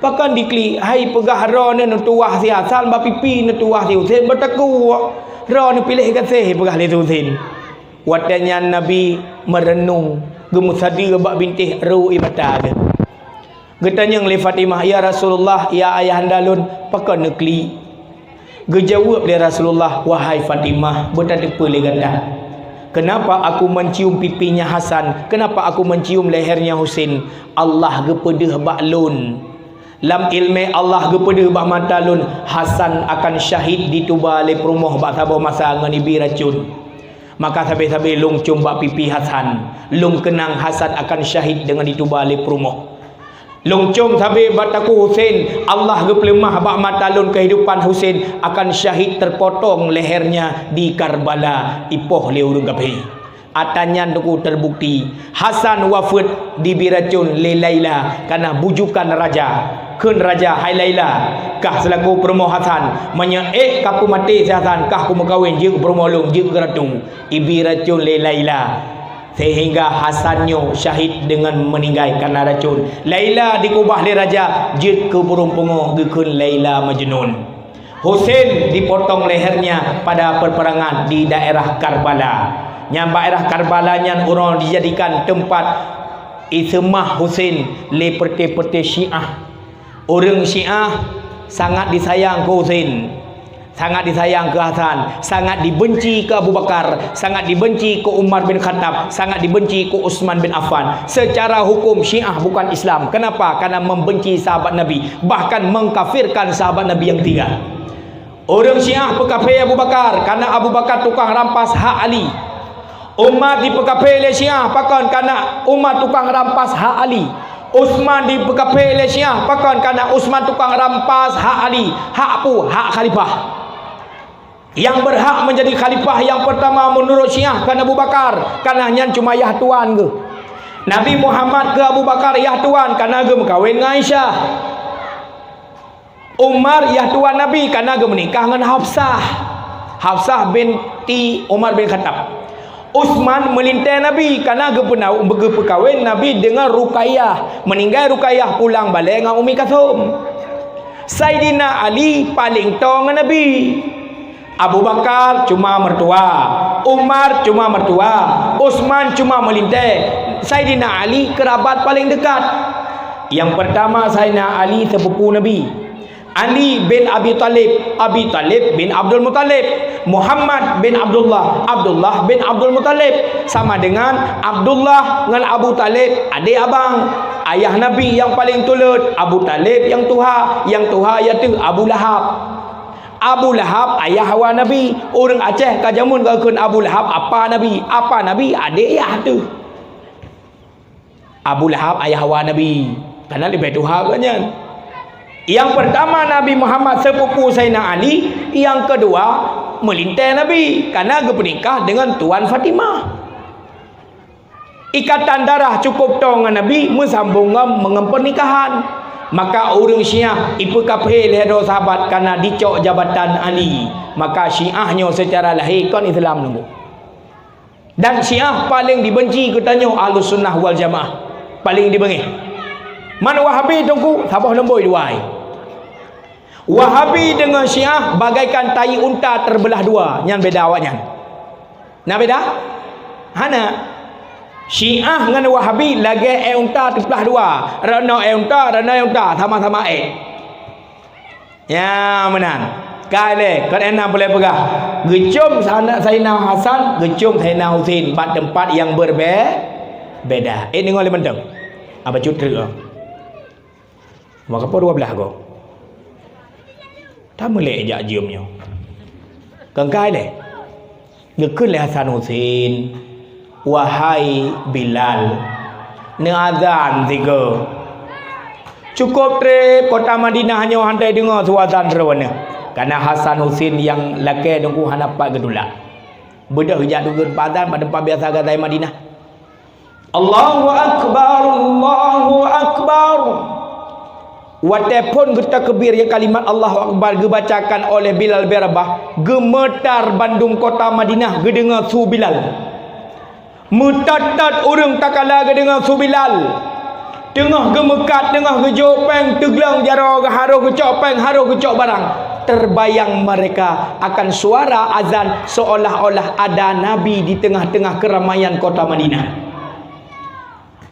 "Pakon jiklik?" "Hai peugah droeneuh neutuwah si Hasan bak pipi, neutuwah si Husein bak takue. Droeneuh piléh gaséh," peugah lé si Husein. Watée nyan Nabi meureunong, geumeusadeue bak bintéh rô ié mata geuh. Geutanyong lé Fatimah, "Ya Rasulullah, ya ayahanda lôn, pakon neuklik?" Geujaweueb lé Rasulullah, "Wahai Fatimah, beutateupeue lé gata. Kenapa aku mencium pipinya Hasan? Kenapa aku mencium lehernya Husein? Allah geupeudeuh bak lôn. Lam iéleumé Allah geupeudeuh bak mata lôn, Hasan akan syahid dituba lé peurumoh bak saboh masa ngon ibi racun. Maka sabe-sabe lôn com bak pipi Hasan, lôn keunang Hasan akan syahid deungon dituba lé peurumoh. Lôn com sabe bak takue Husein, Allah geupeuleumah bak mata lôn keuhidupan Husein akan syahid terpotong lehernya di Karbala, ipoh lé ureuëng kafé." Ata nyan teungku terbukti, Hasan wafeuet dibi racun lé Laila, kana bujukan raja. Kheun raja, "Hai Laila, kah seulaku peurumoh Hasan, meunyoe ék kapeumaté si Hasan, kah kumeukawen jeuet keu peurumoh lôn, jeuet keu ratu." Ibi racun lé Laila, sehingga Hasan nyoe syahid deungon meuninggai kana racun. Laila dikeubah lé raja jeuet keu burông pungo, geukheun Laila Majnun. Husein dipotong lehernya pada peperangan di daerah Karbala. Nyan daerah Karbala nyan uroe dijadikan teumpat iseumah Husein lé peureté-peureté Syiah. Ureuëng Syiah sangat disayang keu Husein, sangat disayang keu Hasan, sangat dibenci keu Abu Bakar, sangat dibenci keu Umar bin Khattab, sangat dibenci keu Utsman bin Affan. Secara hukum Syiah bukan Islam. Kenapa? Karena membenci sahabat Nabi, bahkan mengkafirkan sahabat Nabi yang tiga. Ureuëng Syiah peukafé Abu Bakar karena Abu Bakar tukang rampas hak Ali. Umar dipeukafé lé Syiah pakon karena Umar tukang rampas hak Ali. Utsman dipeukafé lé Syiah pakon karena Utsman tukang rampas hak Ali. Hak peue? Hak khalifah. Yang berhak menjadi khalifah yang pertama menurut Syiah kan Abu Bakar, karena nyan cuma yah tuan geuh. Nabi Muhammad keu Abu Bakar yah tuan karena geumeukawen ngon Aisyah. Umar yah tuan Nabi karena geumeunikah ngon Hafsah. Hafsah binti Umar bin Khattab. Utsman meulintée Nabi karena geupeuna-, geupeukawén Nabi deungon Ruqayyah. Meuninggai Ruqayyah pulang balée ngon Ummi Kalsum. Saidina Ali paleng toe ngon Nabi. Abu Bakar cuma mertua, Umar cuma mertua, Utsman cuma meulintée, Saidina Ali keurabat paleng deukat. Nyang peurtama Saidina Ali seupupu Nabi. Ali bin Abi Thalib, Abi Thalib bin Abdul Muthalib, Muhammad bin Abdullah, Abdullah bin Abdul Muthalib, sama dengan Abdullah ngon Abu Thalib adék abang. Ayah Nabi nyang paleng tuleuet, Abu Thalib nyang tuha, nyang tuha yaitu Abu Lahab. Abu Lahab ayah awak Nabi. Ureuëng Aceh ka jameun geukheun Abu Lahab apa Nabi, apa Nabi adék yah teuh. Abu Lahab ayah awak Nabi, karena leubeh tuha geuh nyan. Nyang peurtama Nabi Muhammad seupupu Saidina Ali, nyang keudua meulintée Nabi, karena geupeunikah deungon Tuan Fatimah. Ikatan darah cukup toe ngon Nabi meusambong ngon, ngon pernikahan. Maka ureuëng Syiah ipeukafé lé droe sahabat kana dicok jabatan Ali. Maka Syiah nyoe seucara lahé kon Islam nunggu. Dan Syiah paléng dibenci geutanyoe Ahlussunnah wal Jamaah. Paléng dibeungéh. Man Wahabi teungku saboh lumbôi dua. Wahabi deungon Syiah bagaikan tai unta terbeulah dua, nyan beda awaknyan. Na beda? Hana. Syiah ngon Wahabi lagée ék unta teuplah dua. Rana ék unta, rana ék unta, sama-sama ék. Ya, meunan. Ka lé, kon ék na boleh peugah. Geucom sana-, Saidina Hasan, geucom Saidina Husein bak teumpat nyang berbe-, beda. Eh, deungoe lé mantong. Apa cut treuk? Maka po dua belas go. Tameulek jak jeuem nyoe. Kengkai lé. Geukheun lé Hasan Husein, "Wahai Bilal, neuazan sigoe." Cukup treb kota Madinah nyoe hana deungoe su azan droeneuh. Karena Hasan Husein nyang lakée teungku hana pat geutulak. Beudôh jak dugeuet azan bak teumpat biasa gata Madinah. Allahu Akbar, Allahu Akbar. Watée phon geutakbir ya kalimat Allahu Akbar geubacakan oleh Bilal bin Rabah, geumeutar bandum kota Madinah geudeungoe su Bilal. Meutot-tot ureuëng takala geudeungoe su Bilal. Teungoh geumeukat, teungoh geujok péng, teugleueng jaroe, harôh geucok péng, harôh geucok barang. Terbayang mereka akan suara azan seolah-olah ada Nabi di tengah-tengah keramaian kota Madinah.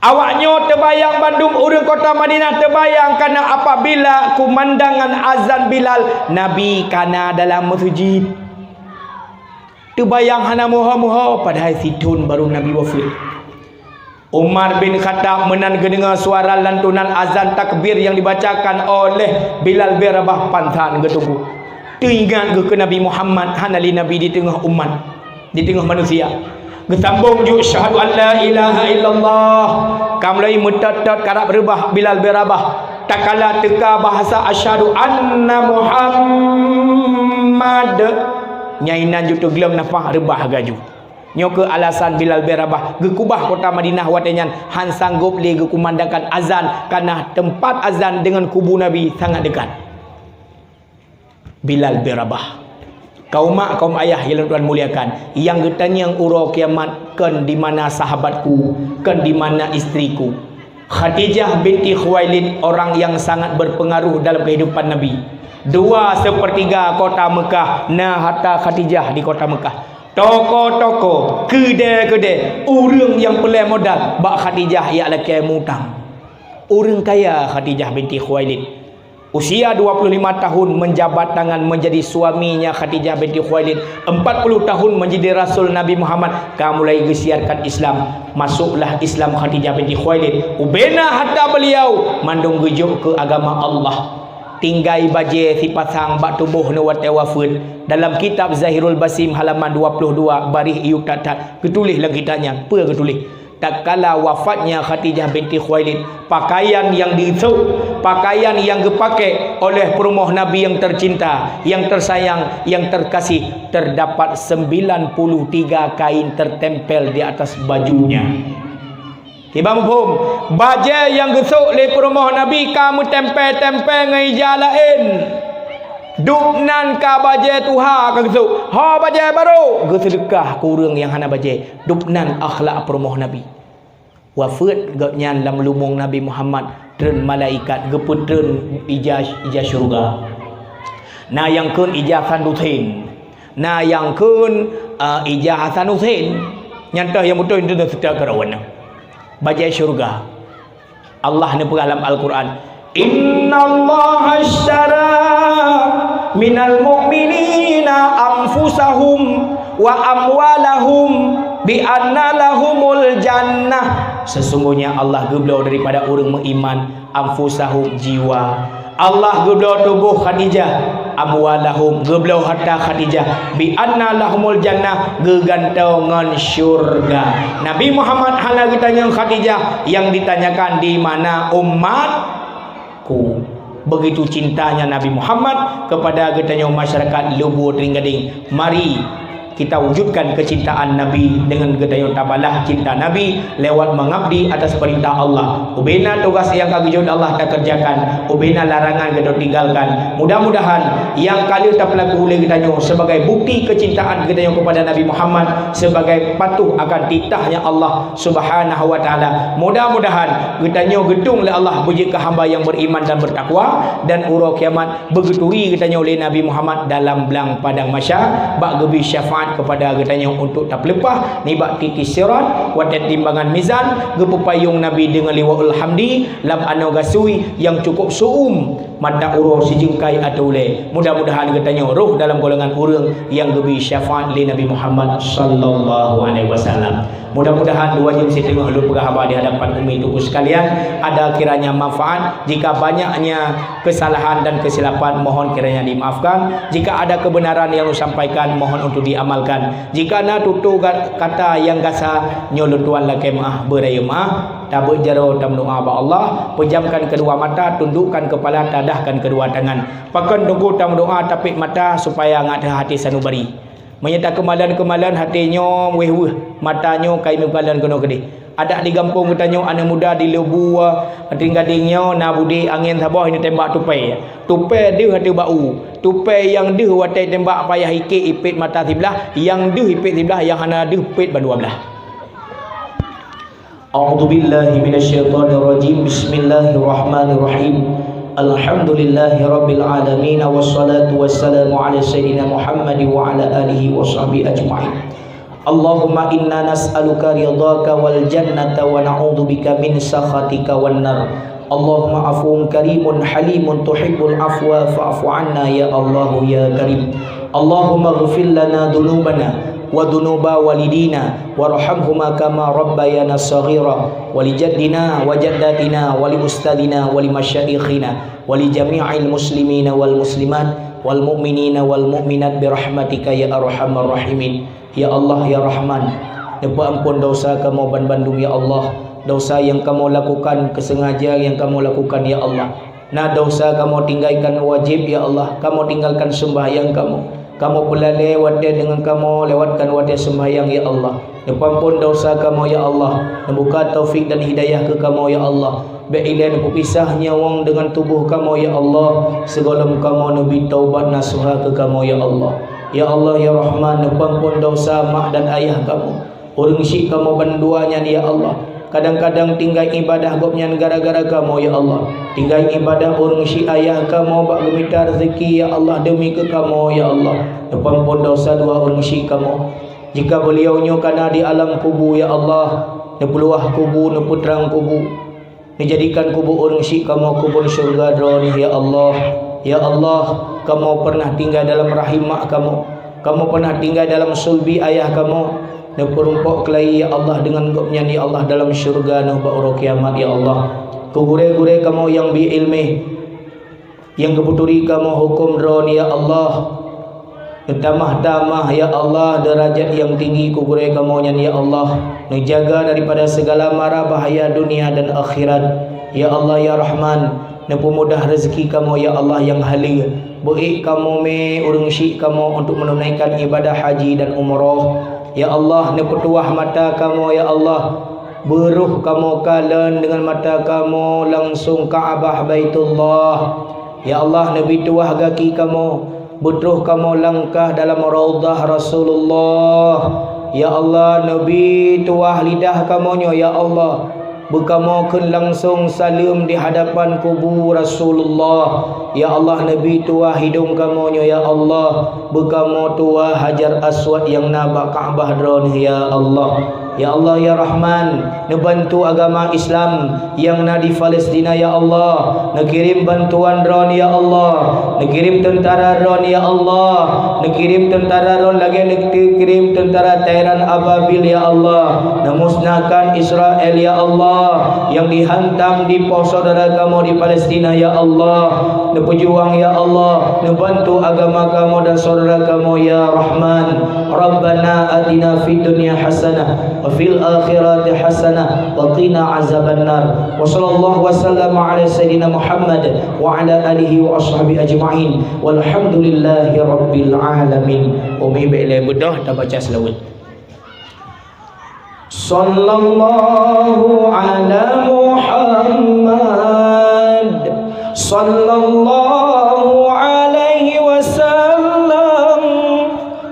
Awaknyoe teubayang, bandum ureuëng kota Madinah teubayang, karena apabila kumandangan azan Bilal, Nabi kana dalam meuseujid. Teubayang hana muho-muho, padahai sithon baru Nabi wafeuet. Umar bin Khattab meunan geudeungoe suara lantunan azan takbir nyang dibacakan oleh Bilal bin Rabah, pansan geutubu. Teuingat geuh keu Nabi Muhammad, hana lé Nabi di teungoh umat, di teungoh manusia. Geusambong jeuet, "Asyhadu an la ilaha illallah." Ka mulai meutot-tot karab reubah Bilal bin Rabah. Takala teuka bahasa, "Asyhadu anna Muhammad." Nyang inan jeuet teugleueng nafah reubah gaju. Nyoe keuh alasan Bilal bin Rabah geukubah kota Madinah watée nyan, han sanggob lé geukumandangkan azan, karena teumpat azan deungon kubu Nabi sangat dekat. Bilal bin Rabah. Kaum mak, kaum ayah nyang lôn tuan muliakan, nyang geutanyong uroe kiamat, "Kon di mana sahabatku? Kon di mana istriku?" Khadijah binti Khuwailid orang yang sangat berpengaruh dalam kehidupan Nabi. Dua sepertiga kota Mekah na harta Khadijah di kota Mekah. Toko-toko, keudè-keudè, ureuëng nyang peureulée modal bak Khadijah jak lakée mutang. Ureuëng kaya Khadijah binti Khuwailid. Usia dua puluh lima tahun menjabat tangan menjadi suaminya Khadijah binti Khuwailid, empat puluh tahun menjadi rasul Nabi Muhammad, ka mulai geusiarkan Islam. Masuklah Islam Khadijah binti Khuwailid. Ubena harta beliau mandum geujok keu agama Allah. Tinggai bajée sipasang bak tuboh neuh watée wafeuet. Dalam kitab Zahirul Basim halaman dua puluh dua, baréh iyup that-that, geutuléh lam kitab nyan. Peue geutuléh? Tatkala wafatnya Khadijah binti Khuwailid, pakaian yang diisôk, pakaian yang geupaké oleh peurumoh Nabi yang tercinta, yang tersayang, yang terkasih, terdapat sembilan puluh tiga kain tertempel di atas bajunya. Kiban muphom, bajée nyang geusôk lé peurumoh Nabi ka meutempé-tempé ngon ija laén. Dubnan ka bajée tuha ka geusôk, ho bajée barô geuseudeukah keu ureuëng nyang hana bajée. Dubnan akhlak peurumoh Nabi. Wafeuet gobnyan lam lubông Nabi Muhammad, treun malaikat geupeutreun ija, ija syeuruga. Na nyang kheun ija Hasan Husein, na nyang kheun, eh, ija Hasan Husein. Nyan toh nyang beutôi, nyan toh seutôt keurawan. Bajée syeuruga. Allah neupeugah lam Al-Qur'an, "Innallaha ashtara minal mu'minina anfusahum wa amwalahum bi anna lahumul jannah." Sesungguhnya Allah geubloe daripada ureuëng meuiman anfusahum, jiwa. Allah geubloe tuboh Khadijah, amwalahum, geubloe harta Khadijah, bi anna lahumul jannah, geugantoe ngon syeuruga. Nabi Muhammad hana geutanyong Khadijah, nyang ditanyakan di mana umat ku. Begitu cintanya Nabi Muhammad kepada geutanyoe masyarakat Lubu Trienggading. Mari Kita wujudkan kecintaan Nabi dengan geutanyoe tabalah cinta Nabi lewat mengabdi atas perintah Allah. Ubena tugas nyang ka geujok Allah takerjakan, ubena larangan geutanyoe tinggalkan. Mudah-mudahan nyang ka lheueh tapeulaku lé geutanyoe sebagai bukti kecintaan geutanyoe kepada Nabi Muhammad, sebagai patuh akan titahnya Allah Subhanahu wa Taala. Mudah-mudahan geutanyoe geutueng lé Allah beujeuet keu hamba nyang beriman dan bertakwa, dan uroe kiamat beugeuturi geutanyoe lé Nabi Muhammad dalam blang padang mahsyar, bak geubri syafaat kepada geutanyoe untuk tapeuleupah nibak titi sirat, watée timbangan mizan, geupeupayong Nabi deungon liwaul hamdi lam anoe gasui nyang cukup su'um mata uroe sijeungkai ateueh ulée. Mudah-mudahan geutanyoe roh dalam golongan ureuëng nyang geubri syafaat lé Nabi Muhammad sallallahu alaihi wasallam. Mudah-mudahan dua jeuem siteungoh lôn peugah haba di hadapan umi teungku sekalian, ada kiranya manfaat. Jika banyaknya kesalahan dan kesilapan, mohon kiranya dimaafkan. Jika ada kebenaran yang lôn sampaikan, mohon untuk diamalkan. Jika na tutoe ga-, kata nyang gasa, nyoe lôn tuan lakée meuáh, beurayeuk meuáh. Tabeuet jaroe tameudoá bak Allah, pejamkan kedua mata, tundukkan kepala, tadahkan kedua tangan. Pakon teungku tameudoá, tapék mata supaya ngat hati sanubari. Meunyoe takeumalon-keumalon, até nyoe weueh-weueh, mata nyoe ka imeukalon keunoe keudeh. Adak di gampông geutanyoe aneuëk muda di Leubu, Gadeng nyoe na budé angén saboh, ineuk tembak tupée. Tupée deuh ateueh bak u. Tupée nyang deuh watée tembak payah ikek ipét mata siblah, nyang deuh ipét siblah, nyang hana deuh pét bandua blaih. A'udzubillahi minasyaitonirrajim. Bismillahirrahmanirrahim. Alhamdulillahirabbil alamin, wassalatu wassalamu ala sayyidina Muhammad wa ala alihi wa sahbihi ajmain. Allahumma inna nas'aluka ridhaka wal jannata wa na'udzubika min sakhatika wan nar. Allahumma afuwun karimun halimun tuhibbul afwa fa'fu anna ya Allahu ya Karim. Allahumma ighfir lana dzunubana wa dzunuba walidina warhamhuma kama rabbayana shaghira, wa li jaddina wa jaddatina wa li ustadzina wa li masyaikhina wa li jami'il muslimina wal muslimat wal mu'minina wal mu'minat bi rahmatika ya arhamar rahimin. Ya Allah, ya Rahman, neupeuamphon desya kamoe banmandum, ya Allah. Desya nyang kamoe lakukan, keuseungaja nyang kamoe lakukan, ya Allah. Na desya kamoe tinggaikan wajéb, ya Allah. Kamoe tinggalkan seumbahyang kamoe. Kamoe peulalée watée deungon kamoe lewatkan watée seumbahyang, ya Allah. Neupeuamphon desya kamoe, ya Allah. Neubuka taufik dan hidayah keu kamoe, ya Allah. Bék ilée neupeupisah nyawöng deungon tuboh kamoe, ya Allah, sigohlom kamoe neubi taubat nasuha keu kamoe, ya Allah. Ya Allah, ya Rahman, neupeuamphon desya mak dan ayah kamoe, ureuëng syik kamoe bandua nyan, ya Allah. Kadang-kadang tinggai iébadah gobnyan gara-gara kamoe, ya Allah. Tinggai iébadah ureuëng syik ayah kamoe bak geumita reuzeki, ya Allah, deumi keu kamoe, ya Allah. Neupeuamphon desya dua ureuëng syik kamoe. Jika beuliau nyoe ka na di alam kubu, ya Allah, neupeuluwah kubu, neupeutrang kubu. Neujadikan kubu ureuëng syik kamoe kubu syeuruga Droeneueh, ya Allah. Ya Allah, kamoe pernah tinggai dalam rahim mak kamoe. Kamoe pernah tinggai dalam sulbi ayah kamoe. Neupeurumpok keulayi, ya Allah, deungon gobnyan, ya Allah, dalam syeuruga Neueh bak uroe kiamat, ya Allah. Keu gurée-gurée kamoe nyang bi iéleumé, nyang geupeuturi kamoe huköm Droeneueh, ya Allah. Neutamah-tamah, ya Allah, deurajat nyang tinggi keu gurée kamoe nyan, ya Allah. Neujaga daripada segala mara bahaya dunia dan akhirat. Ya Allah, ya Rahman, neupeumudah reuzeki kamoe, ya Allah, nyang haleue. Beuék kamoe mé ureuëng syik kamoe untuk meununaikan iébadah haji dan umroh. Ya Allah, neupeutuwah mata kamoe, ya Allah. Beuroh kamoe kalon deungon mata kamoe langsong Ka'bah Baitullah. Ya Allah, neubi tuwah gaki kamoe, beutroh kamoe langkah dalam Raudhah Rasulullah. Ya Allah, neubi tuwah lidah kamoe nyoe, ya Allah, beukamoe kheun langsong saleuem di hadapan kubu Rasulullah. Ya Allah, neubi tuwah hidong kamoe nyoe, ya Allah, beukamoe tuwah Hajar Aswad nyang na bak Ka'bah Droeneueh, ya Allah. Ya Allah, ya Rahman, neubantu agama Islam nyang na di Palestina, ya Allah. Neukirém bantuan Droeneueh, ya Allah. Neukirém teuntara Droeneueh, ya Allah. Neukirém teuntara Droeneueh lagée neukirém teuntara Tehran ababil, ya Allah. Neumusnahkan Israel, ya Allah, nyang dihantam dipoh syedara kamoe di Palestina, ya Allah. Neupeujuang ya Allah, neubantu agama kamoe dan syedara kamoe ya Rahman. Rabbana atina fid dunya hasanah wa fil akhirati hasanah wa qina azabannar. Wa sallallahu wa sallama ala sayyidina Muhammad wa ala alihi wa ashabihi ajma'in. Walhamdulillahi rabbil alamin. Umi bèk lé beudôh tabaca seulaweuet. Sallallahu ala Muhammad. Sallallahu alaihi wasallam.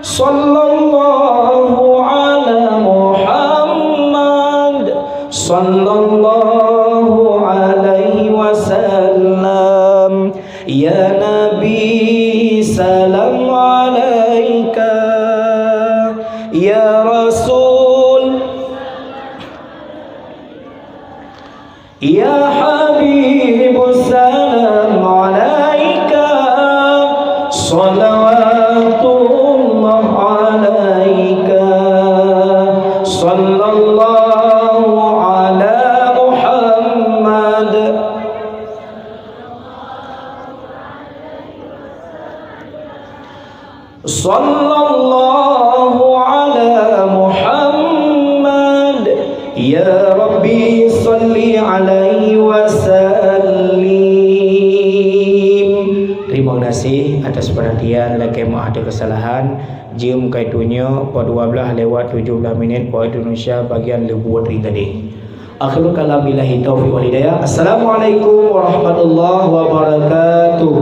Sallallahu ala Muhammad. Sallallahu alaihi wasallam. Ya Nabi, salam alaika. Ya Rasul, ya Habib, salam alaika. Salawatullah alaika. Sallallahu ala Muhammad. Sallallahu ala Muhammad. Ya Rabbi, salli alaihi wa sallim. Terima kasih atas perhatian. Lakèe meu'ah ateueh keusalahan. Jeuem ka tunyok pukul dua belas lewat tujuh belas minit waktu Indonesia bagian leubuet ri tadi. Akhirul kalam, billahi taufiq wal hidayah. Assalamualaikum warahmatullahi wabarakatuh.